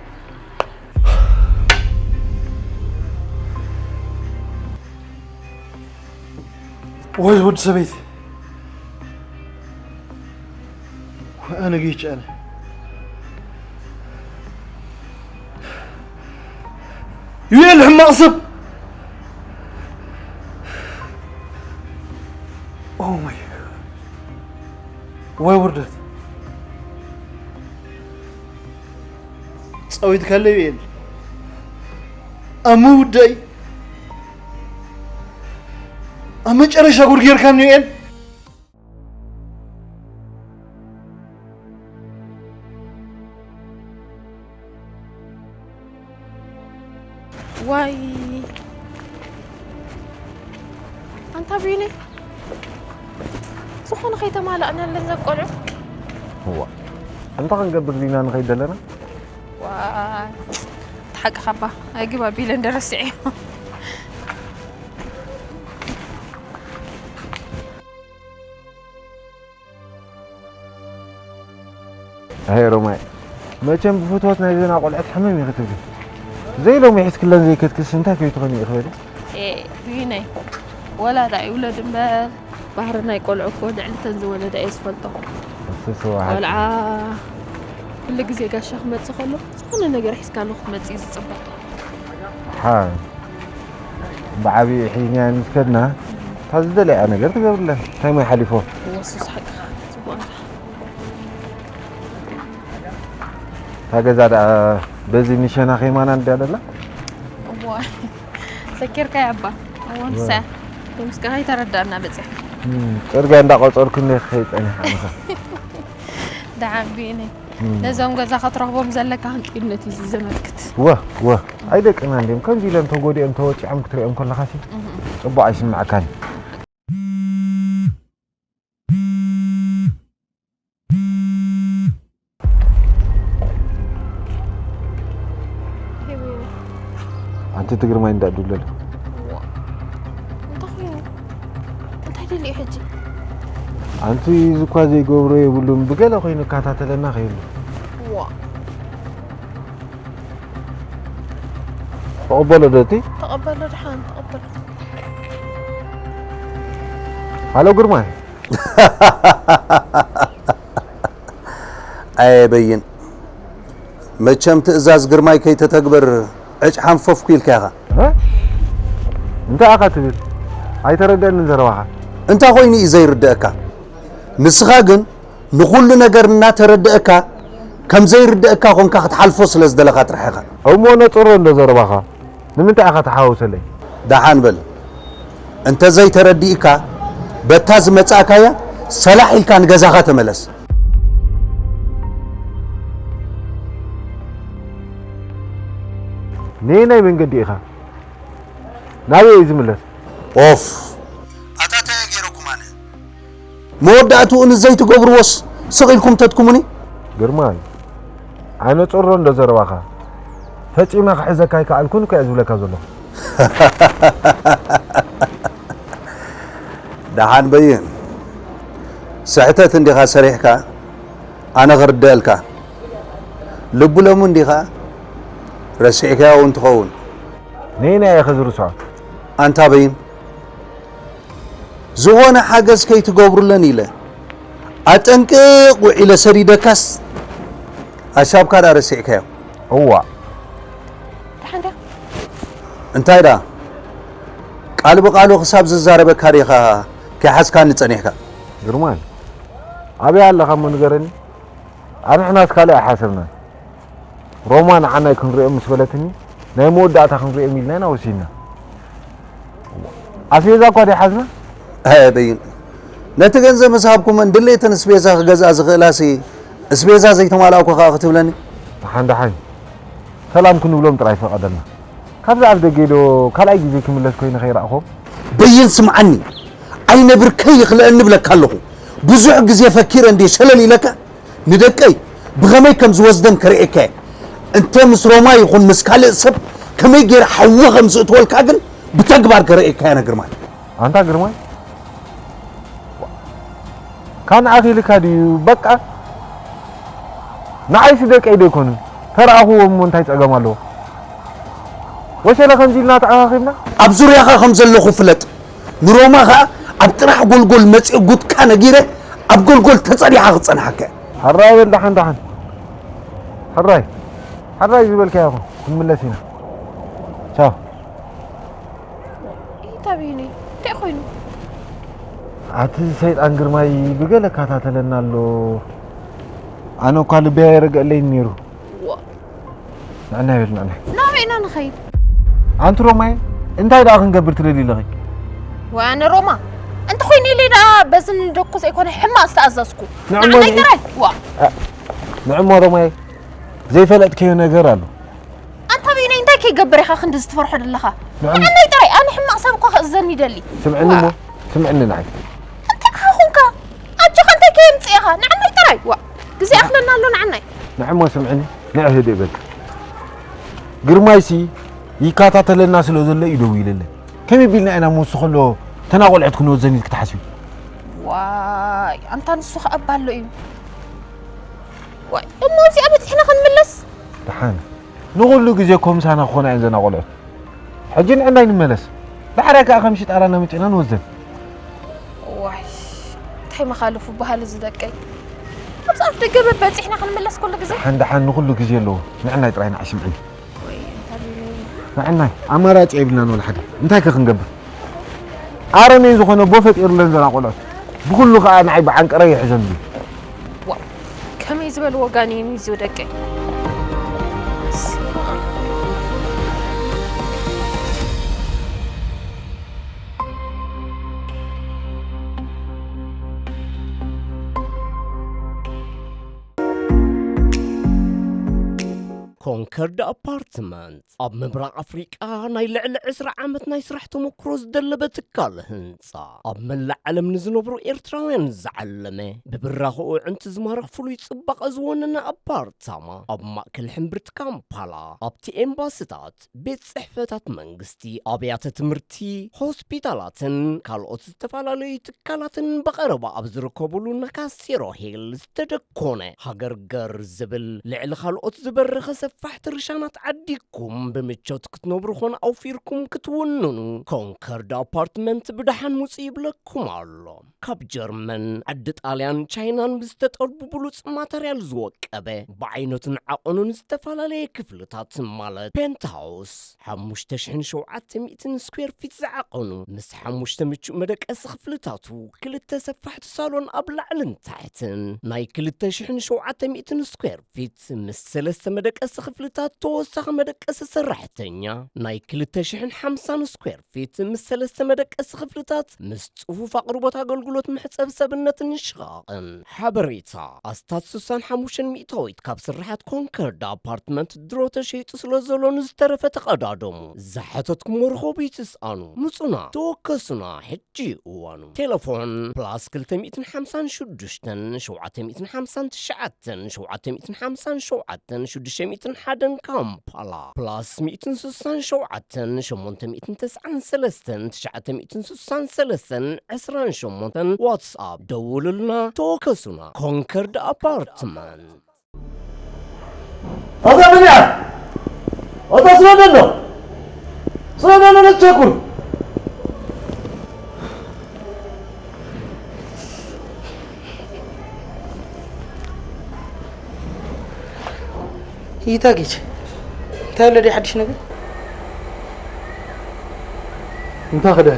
ወይ ወዲ ሰበይቲ ኣነ ጌች ኣነ ዩኤል ሕማቕ ሰብ ወይ ውርደት ጸዊትካለ ዩኤል ኣብ ምውዳይ ኣብ መጨረሻ ጉድ ጌርካኒ ዩኤል ዋይ ኣንታ ቢኒ ዝኾነ ከይተማላእናለን ዘቆልዑ እዋ እንታይ ክንገብር ዲና ንኸይድ ዘለና ዋይ ተሓቂ ካባ ኣይግባ ቢለ እንደረስዐ ኣይ ሮማይ መቸም ብፍትወት ናይ ዘና ቆልዐት ሕምም ኢኺ ትብሊ ዘይሎም ይሕዝክለን ዘይከትክስ እንታይ ከይትኾኒ ኢኺ በሊ ቢነይ ወላዳ ይውለድ እምበር ባህሪ ናይ ቆልዑ እኮ ልዕሊ ተን ዝወለዳ እየ ዝፈልጦ ቆልዓ ኩሉ ግዜ ጋሻ ክመፅእ ከሎ ዝኾነ ነገር ሒዝካ ንክትመፅእ እዩ ዝፅበቅ ሓ ብዓብዪ ሒዝናያ ምስ ከድና እታ ዝደለያ ነገር ትገብርለን እንታይ ማይ ሓሊፎ ወሱስ ሓቅኻ ፅቡቅ እታ ገዛ ደኣ በዚ ንሸና ከይማና እንድያ ደላ እዋ ሰኪርካያ እባ እዋ ንሳ ምስ ከሃይ ተረዳእና በፂሕ እም፣ ፅርግያ እንዳቆፀርኩ እንደ ክኸይድ ፀኒሓ ኣንኻ ደሓን ብኢነይ ነዞም ገዛ ክትረኽቦም ዘለካ ህንጥዩነት እዩ እዚ ዘመልክት ወ ወ ኣይደቅና እንዲም ከምዚ ኢሎም ተጎዲኦም ተወፂዖም ክትሪኦም ከለኻሲ ፅቡቅ ኣይስምዐካን ኣንቲ ትግርማይ እንዳዱለል እንታይ ኮይኑ እንታይ ደልዩ ሕጂ ኣንቲ እዚ እኳ ዘይገብሮ የብሉን ብገለ ኮይኑ እካታተለና ከይሉ ዋ ተቐበሎ ዶ እቲ ተቐበሎ ድሓን ተቐበሎ ሃሎ ግርማይ ኣየ በይን መቸም ትእዛዝ ግርማይ ከይተተግብር ዕጭ ሓንፈፍኩ ኢልካ ኢኻ። እ? እንታይ ኢኻ ትብል? ኣይተረደኣንን ዘረባኻ። እንታይ ኮይኑ እዩ ዘይርደኣካ? ንስኻ ግን ንኹሉ ነገር እናተረደኣካ ከም ዘይርደኣካ ኾንካ ክትሓልፎ ስለ ዝደለኻ ጥራሕ ኢኻ። እሞ ነጽሮ እንዶ ዘረባኻ። ንምንታይ ኢኻ ትሓዋውሰለይ? ደሓን በል። እንተ ዘይተረዲእካ በታ ዝመጻእካያ ሰላሕ ኢልካ ንገዛኻ ተመለስ። ነየናይ መንገዲ ኢኻ? ናበይ እዩ ዝምለስ? ኦፍ! ኣታ ታይ ገይረኩም ኣነ? መወዳእትኡ ንዘይትገብርዎስ ስቕ ኢልኩም ተትኩሙኒ? ግርማይ፣ ኣነጽሮ እንዶ ዘረባኻ። ፈጺመ ክሕዘካ ኣይከኣልኩን እኮ እየ ዝብለካ ዘለኹ። ደሓን በይን፣ ስሕተት እንዲኻ ሰሪሕካ፣ ኣነ ክርደአልካ። ልቡ ለሙ እንዲኻ ረሲዕካዮ እውን ትኸውን። ነይና እየ ከዝርሶ። ኣንታ በይን፣ ዝኾነ ሓገዝ ከይትገብሩለን ኢለ ኣጠንቅቕ ውዒለ ሰዲደካስ፣ ኣሻብካ ዳ ረሲዕካዮ። እዋ። ደሓን ድያ? እንታይ ዳ? ቃል ብቃሉ ክሳብ ዝዛረበካ ዲኻ ከይሓዝካኒ ጸኒሕካ? ግርማይ፣ ኣበይ ኣለኻ እሞ ንገረኒ? ኣንሕናስ ካልእ ኣይሓሰብናን። ሮማ ንዓናይ ክንሪኦ ምስ በለትኒ፣ ናይ መወዳእታ ክንሪኦም ኢልና ኢና ወሲድና። ኣስቤዛ እኳ ደይሓዝና? ኣየ በይን፣ ነቲ ገንዘብ ምስ ሃብኩመን ድሌተን እስቤዛ ክገዝኣ ዝኽእላሲ እስቤዛ ዘይተማልኣኩ ከኣ ክትብለኒ? ደሓን ደሓን፣ ሰላም ክንብሎም ጥራይ ፈቐደልና። ካብዚ ኣፍ ደገ ዶ ካልኣይ ግዜ ክምለስ ኮይነ ከይረኣኹም? በይን ስምዓኒ፣ ኣይነብርከይ ይኽልአኒ እብለካ ኣለኹ። ብዙሕ ግዜ ፈኪረ እንድየ ሸለል ኢለካ፣ ንደቀይ ብኸመይ ከም ዝወስደን ከርእየካ እየ። እንተ ምስ ሮማ ይኹን ምስ ካልእ ሰብ ከመይ ገይረ ሓዊ ከም ዝእትወልካ ግን ብተግባር ከርእየካ እየ ግርማይ። ኣንታ ግርማይ፣ ካን ኣኺልካ ድዩ? በቃ ንዓይሲ ደቀይ ዶ ኣይኮኑን? ተረኣኹዎም እሞ እንታይ ጸገም ኣለዎ? ወሸለ ከምዚ ኢልና ተኣኻኺብና? ኣብ ዙርያኻ ከም ዘለኹ ፍለጥ። ንሮማ ኸኣ ኣብ ጥራሕ ጎልጎል መጺኤ ጉድካ ነጊረ ኣብ ጎልጎል ተጸኒሓ ክጸንሓካ እየ። ሕራይ በል ደሓን ደሓን። ሕራይ። ሕራይ ዝበልካዮ ይኹን። ክንምለስ ኢና። ቻው። እንታይ ብዩኒ? እንታይ ኮይኑ? ኣቲ ሰይጣን ግርማይ ብገለ እካታተለና ኣሎ። ኣነ እኳ ልበይ ኣይረገአለይን ነይሩ። ዋ። ንዕና ይበል ንዕና። ናበይ ኢና ንኸይድ? ኣንቲ ሮማይ፣ እንታይ ደኣ ክንገብር ትደሊ ኣለኺ? ወይ ኣነ ሮማ፣ እንተኾይኑ ኢለ ደኣ በዚ ንደቁ ዘይኮነ ሕማቕ ዝተኣዘዝኩ። ንዕሞ ንዓይ ንዒ። ጥራይ። ዋ። እ፣ ንዕሞ ሮማይ፣ ዘይፈለጥከዮ ነገር ኣሎ። ኣንታ በይነይ እንታይ ከይገብር ኢኻ ክንድዚ ትፈርሖ ዘለኻ? ንዕም- ንዓናይ ጥራይ፣ ኣነ ሕማቕ ሰብ እኳ ክእዘኒ ይደሊ። ስምዕኒ ዋ። እሞ፣ ስምዕኒ ንዓይ። እንታይ ኢኻ ኹንካ? ኣጆኻ እንታይ ከየምጽእ ኢኻ? ንዓናይ ጥራይ። ዋ፣ ግዜ ኣኽለና ኣሎ ንዓናይ። ንዕሞ ስምዕኒ፣ ንዕ ህድእ በል። ግርማይሲ ይከታተለና ስለ ዘሎ እዩ ደዊለለይ። ከመይ ቢልና ኢና ምስ ከሎ ተና ቆልዑት ክንወዘን ኢልክ ትሓስቢ? ዋይ፣ ኣንታ ንሱ ኸኣ ባሎ እዩ። ዋይ፣ እሞ ኣብዚኣ በጺሕና ክንምለስ? ደሓን። ንኹሉ ግዜ እኮ ምሳና ክኾና እየን ዘና ቆልዑት። ሕጂ ንዕናይ ንመለስ። ዳሕራይ ከኣ ከም ሽጣራና መጺእና ንወዘን። ዋይ፣ እንታይ መኻልፉ በሃሊ እዚ ደቀይ። ኣብዚ ኣፍ ደገ በበጺሕና ክንምለስ ኩሉ ግዜ? ደሓን፣ ደሓን፣ ንኹሉ ግዜ ኣለዎ። ንዕናይ ጥራይ ንዓይ ስምዕኒ። ወይ፣ እንታይ ቢኒ? ንዕናይ ኣማራጺ የብልናን ወላ ሓደ። እንታይ ከ ክንገብር? ኣረሜን ዝኾነ ኣቦ ፈጢሩለን ዘና ቆልዑት። ብኹሉ ከኣ ንዓይ ብዓንቀረ ይሕዘን እዩ። ዋ፣ ከመይ ዝበሉ ወጋን እዮም እዚ ደቀይ። ኮንከርድ ኣፓርትመንት ኣብ ምብራቕ ኣፍሪቃ ናይ ልዕሊ ዕስራ ዓመት ናይ ስራሕ ተመክሮ ዝደለበ ትካል ህንጻ፣ ኣብ መላእ ዓለም ንዝነብሩ ኤርትራውያን ዝዓለመ፣ ብብራኸኡ ኣዕንቲ ዝማርኽ ፍሉይ ጽባቐ ዝወነነ ኣፓርታማ፣ ኣብ ማእከል ሕምብርቲ ካምፓላ፣ ኣብቲ ኤምባስታት፣ ቤት ጽሕፈታት መንግስቲ፣ ኣብያተ ትምህርቲ፣ ሆስፒታላትን ካልኦት ዝተፈላለዩ ትካላትን ብቐረባ ኣብ ዝርከቡሉ ነካሴሮ ሂል ዝተደኮነ ሃገር ገር ዝብል ልዕሊ ካልኦት ዝበረኸ ሰፋሕቲ ርሻናት ዓዲግኩም ብምቾት ክትነብሩ ኾነ ኣውፊርኩም ክትውንኑ ኮንከርድ ኣፓርትመንት ብደሓን ምጹ ይብለኩም ኣሎ። ካብ ጀርመን፣ ዓዲ ጣልያን፣ ቻይናን ብዝተጠልቡ ብሉጽ ማተርያል ዝወቀበ፣ ብዓይነቱን ዓቐኑን ዝተፈላለየ ክፍልታት ማለት ፔንትሃውስ፣ ሓሙሽተ ሽሕን ሸውዓተ ሚእትን ስኩዌር ፊት ዝዓቐኑ፣ ምስ ሓሙሽተ ምቹእ መደቀሲ ክፍልታቱ፣ ክልተ ሰፋሕቲ ሳሎን ኣብ ላዕልን ታሕትን፣ ናይ ክልተ ሽሕን ሸውዓተ ሚእትን ስኩዌር ፊት ምስ ሰለስተ መደቀሲ ክፍልታት፣ ተወሳኺ መደቀሲ ሰራሕተኛ፣ ናይ ክልተ ሽሕን ሓምሳን ስኩዌር ፊት ምስ ሰለስተ መደቀሲ ክፍልታት፣ ምስ ጽፉፍ ኣቕርቦት ኣገልግሎት መሕጸቢ ሰብነትን ሽቓቕን። ሓበሬታ፣ ኣስታት ስሳን ሓሙሽተን ሚእታዊት ካብ ስርሓት ኮንከርድ ኣፓርትመንት ድሮ ተሸይጡ ስለ ዘሎ ንዝተረፈ ተቐዳደሙ። ዝሓተትኩሞ ርኸቡ ይትስኣኑ። ምጹና፣ ተወከሱና፣ ሕጂ እዩ እዋኑ። ቴሌፎን ፕላስ ክልተ ሚእትን ሓምሳን ሽዱሽተን ሸውዓተ ሚእትን ሓምሳን ትሽዓተን ሸውዓተ ሚእትን ሓምሳን ሸውዓተን ሽዱሽተ ሚእትን ሓደን ካምፓላ ፕላስ ሚእትን ስሳን ሸውዓተን ሸሞንተ ሚእትን ተስዓን ሰለስተን ትሽዓተ ሚእትን ስሳን ሰለስተን ዕስራን ሸሞንተን ዋትስኣፕ ደውሉልና ተወከሱና። ኮንከርድ ኣፓርትመንት። ኣታ መን እያ? ኣታ ስለ ደሎ ስለ ደሎ ነቸኩር ይታጌች እንታይ ኣሎ ድዩ ሓድሽ ነገር? እንታይ ክደ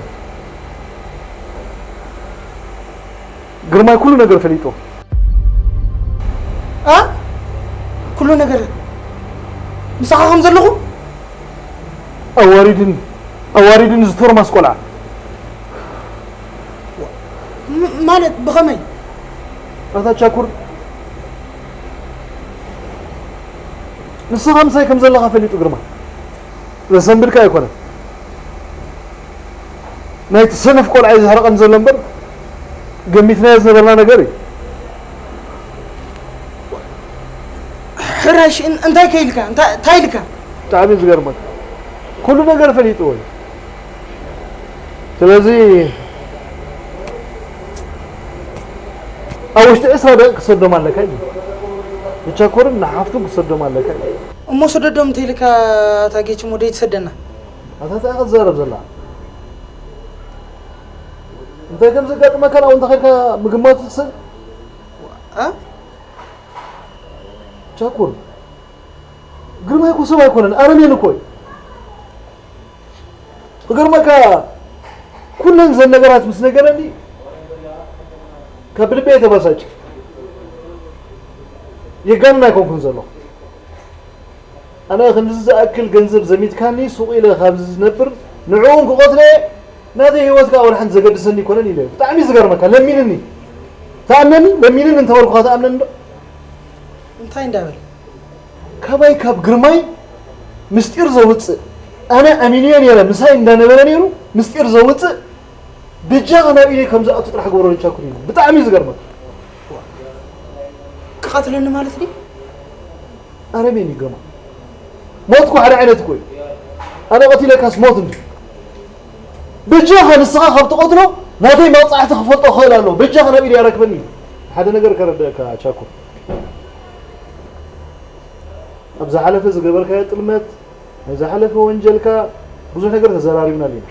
ግርማይ ኩሉ ነገር ፈሊጡ። ኣ ኩሉ ነገር ምሳኻ ከም ዘለኹ ኣዋሪድን ኣዋሪድን ዝቶርማስ ቆልዓ ማለት ብኸመይ? ኣታ ቻኩር ንስኻ ምሳይ ከም ዘለኻ ፈሊጡ ግርማ ዘሰንብድካ ኣይኮነን። ናይቲ ሰነፍ ቆልዓ እዩ ዝሕረቐን ዘሎ እምበር ገሚትናዮ ዝነበርና ነገር እዩ። ሕራሽ እንታይ ከይልካ እንታይ ኢልካ? ብጣዕሚ ዝገርመካ ኩሉ ነገር ፈሊጥዎ እዩ። ስለዚ ኣብ ውሽጢ ዕስራ ደቂቕ ክሰዶም ኣለካ እዩ። ንቻኮርን ንሓፍቱን ክሰዶም ኣለካ እዩ። እሞ ሰደዶም እንተይልካ ታጌች እሞ ደይትሰደና? ኣታ እንታይ ኢኻ ትዛረብ ዘላ? እንታይ ከም ዘጋጥመካ ናብኡ እንተኸድካ ምግማቱ ትስእል? ቻኩር ግርማይ እኮ ሰብ ኣይኮነን፣ ኣረሜን እኮ እዩ። ክገርመካ ኩለን ዘን ነገራት ምስ ነገረኒ ካብ ብልበይ ተባሳጭ የጋንን ኣይኮንኩን ዘለኹ። ኣነ ክንድዚ ዝኣክል ገንዘብ ዘሚትካኒ ሱቕ ኢለ ካብዚ ዝነብር ንዕኡ ክቐትሎ እየ፣ ናተይ ህይወት ከኣ ወላ ሓንቲ ዘገድሰኒ ኣይኮነን ኢለ። ብጣዕሚ ዝገርመካ ለሚንኒ ትኣምነኒ? ለሚንኒ እንተበልኩኻ ትኣምነኒ ዶ? እንታይ እንዳበለ? ካባይ ካብ ግርማይ ምስጢር ዘውፅእ ኣነ ኣሚንዮ ነይረ ምሳይ እንዳነበረ ነይሩ ምስጢር ዘውፅእ ብጃኻ ናብ ኢደይ ከም ዝኣቱ ጥራሕ ግበሮ ንቻኩር ኢሉ። ብጣዕሚ እዩ ዝገርመካ። ክቐትለኒ ማለት ድዩ? ኣረሜን እዩ ግርማ። ሞት እኮ ሓደ ዓይነት እኮ እዩ። ኣነ ቀቲለካስ ሞት እንዲ። በጃኻ ንስኻ ካብ ትቐትሎ ናተይ መቕጻዕቲ ክፈልጦ ክኽእል ኣለዎ። በጃኻ ናብ ኢደይ ኣረክበኒ ኢሉ። ሓደ ነገር ከረድአካ ቻኩር። ኣብ ዝሓለፈ ዝገበርካዮ ጥልመት፣ ናይ ዝሓለፈ ወንጀልካ ብዙሕ ነገር ተዘራሪብናሉ ኢና።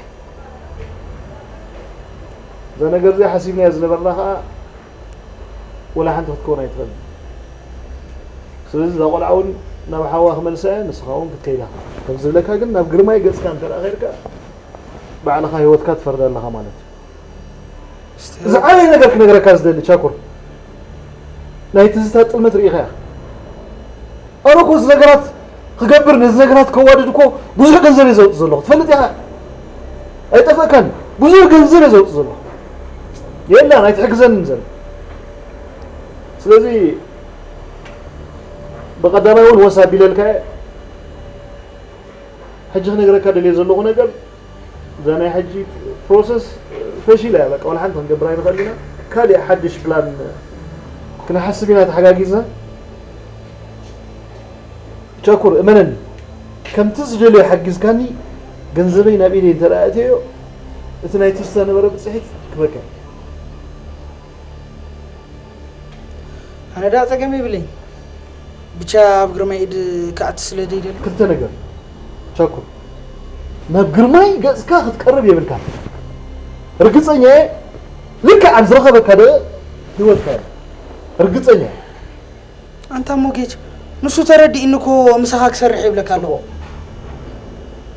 እዛ ነገር እዚኣ ሓሲብናያ ዝነበርና ኸኣ ወላ ሓንቲ ክትከውን ኣይትኽእልን። ስለዚ እዛ ቆልዓ እውን ናብ ሓዋ ክመልሳ እየ፣ ንስኻ እውን ክትከይድ ኢኻ። ከም ዝብለካ ግን ናብ ግርማይ ገጽካ እንተ ደኣ ኸይድካ ባዕልኻ ህይወትካ ትፈርድ ኣለኻ ማለት እዩ። ዝዓበየ ነገር ክነግረካ ዝደሊ ቻኩር፣ ናይ ትዝታ ጥልመት ርኢኻያ። ኣነ እኮ እዚ ነገራት ክገብር ነዚ ነገራት ከዋድድ እኮ ብዙሕ ገንዘብ እየ ዘውፅእ ዘለኹ ትፈልጥ ኢኻ። ኣይጠፍእካን ብዙሕ ገንዘብ እየ ዘውፅእ ዘለኹ። የላን ኣይትሕግዘንን ዘለ። ስለዚ ብቐዳማይ እውን ወስ ኣቢለልካ እየ። ሕጂ ክነግረካ ደልየ ዘለኹ ነገር እዛ ናይ ሕጂ ፕሮሰስ ፈሺላ እያ። በቃ ወላ ሓንቲ ክንገብር ኣይንኽእል ኢና። ካሊእ ሓድሽ ፕላን ክንሓስብ ኢና ተሓጋጊዝና። ቻኩር እመነኒ፣ ከምቲ ዝደልዮ ሓጊዝካኒ፣ ገንዘበይ ናብ ኢደይ እንተ ደኣ ኣእተዮ፣ እቲ ናይ ትዝታ ነበረ ብጽሒት ክበካ። ኣነ ደኣ ጸገም የብለይን፣ ብቻ ኣብ ግርማይ ኢድ ክኣቱ ስለ ደይደሊ። ክልተ ነገር ቻኩር፣ ናብ ግርማይ ገጽካ ክትቀርብ የብልካን። ርግጸኛ እየ፣ ልክዕ ኣብ ዝረኸበካ ደኣ ህይወትካ እየ። ርግጸኛ እየ። ኣንታ ሞጌች፣ ንሱ ተረዲእኒ እኮ ምሳኻ ክሰርሕ ይብለካ ኣለኹ።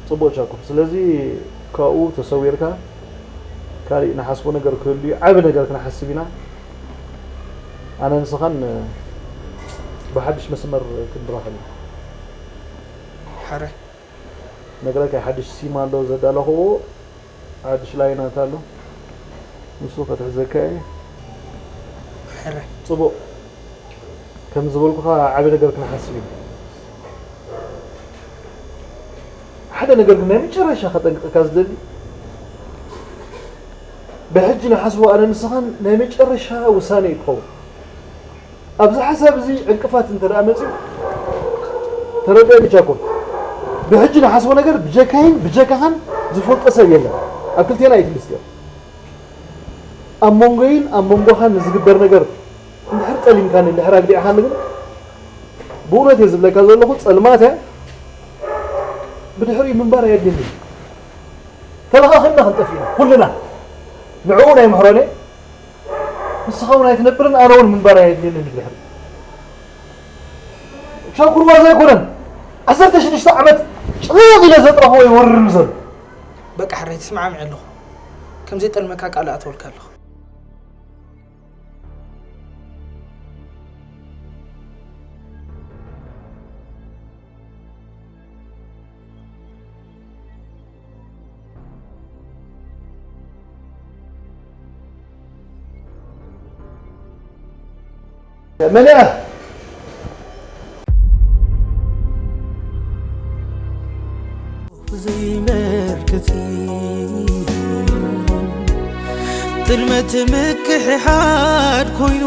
ጽቡቕ ቻኩር፣ ስለዚ ካብኡ ተሰዊርካ ካሊእ ንሓስቦ ነገር ክህሉ እዩ። ዓቢ ነገር ክንሓስብ ኢና። ኣነ ንስኻን ብሓድሽ መስመር ክንራኸብ ኢና። ሕራይ። ነግረካ ሓድሽ ሲም ኣሎ ዘዳለኽዎ ሓድሽ ላይናት ኣሎ። ንሱ ከትሕዘካ እየ። ሕራይ። ጽቡቕ። ከም ዝበልኩኻ ዓቢ ነገር ክንሓስብ ኢና። ሓደ ነገር ግን ናይ መጨረሻ ከጠንቅቐካ ዝደሊ፣ ብሕጂ ንሓስቦ ኣነ ንስኻን ናይ መጨረሻ ውሳነ እዩ ክኸውን። ኣብዚ ሓሳብ እዚ ዕንቅፋት እንተ ደኣ መጺኡ፣ ተረድኦ ብቻኮ። ብሕጂ ንሓስቦ ነገር ብጀካይን ብጀካኻን ዝፈልጦ ሰብ የለን። ኣብ ክልቴና እዩ እቲ ምስጢር። ኣብ መንጎይን ኣብ መንጎኻን ንዝግበር ነገር እንድሕር ጠሊምካኒ፣ እንድሕር ኣግዲዕኻኒ ግን ብእውነት እየ ዝብለካ ዘለኹ፣ ጸልማት እየ። ብድሕሪኡ ምንባር ኣየድልየኒ። ተለኻኺምና ክንጠፍእ ኢና ኩልና። ንዕኡ ናይ ምሕሮን እየ። ንስኻ እውን ኣይትነብርን፣ ኣነ እውን ምንባር ኣየድልየንን ብድሕሪኡ። ሻኩር ዋዛ ኣይኮነን። ዓሰርተ ሽዱሽተ ዓመት ጭቕቕ ኢለ ዘጥረኽዎ ይወርርኒ ዘሎ። በቃ ሕራይ ተስማዕሚዐ ኣለኹ። ከም ዘይጠልመካ ቃል ኣእተወልካ ኣለኹ። መን እያ? ዘይመልከቲ ጥልመት ምክሕሓድ ኮይኑ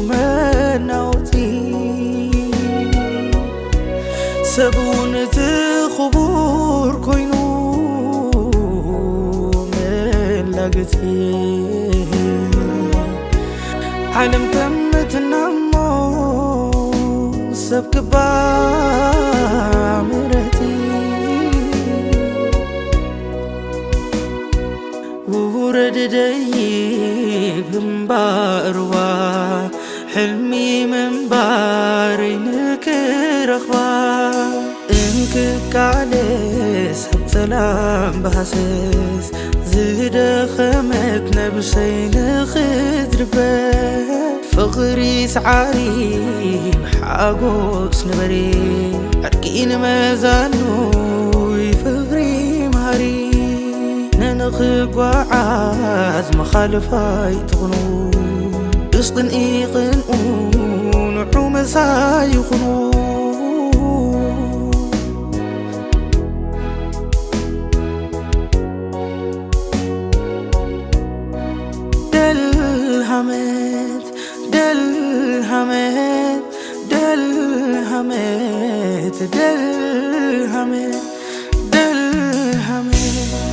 መናወቲ ሰብ እውን እቲ ክቡር ኮይኑ መላገቲ ዓለም ተመትና እሞ ሰብ ክባ ምረቲ ውረድ ደይብ እምባእርዋ ሕልሚ ምንባረይ ንክረኽባ እንክቃለስ ኣብ ጸላም ብሃሰስ ዝደኸመት ነብሰይ ንኽትድበ ፍቕሪ ሰዓሪ ሓጎስ ንበሪ ዕርቂ ንመዛኑ ፍቕሪ መሃሪ ንንኽጓዓዝ መኻልፍ ኣይትኹኑ ብስቕንኢ ቅንኡ ንዑ መሳይ ይኹኑ ደልሃመት ደልሃመት ደልሃመት ደልሃመት ደልሃመት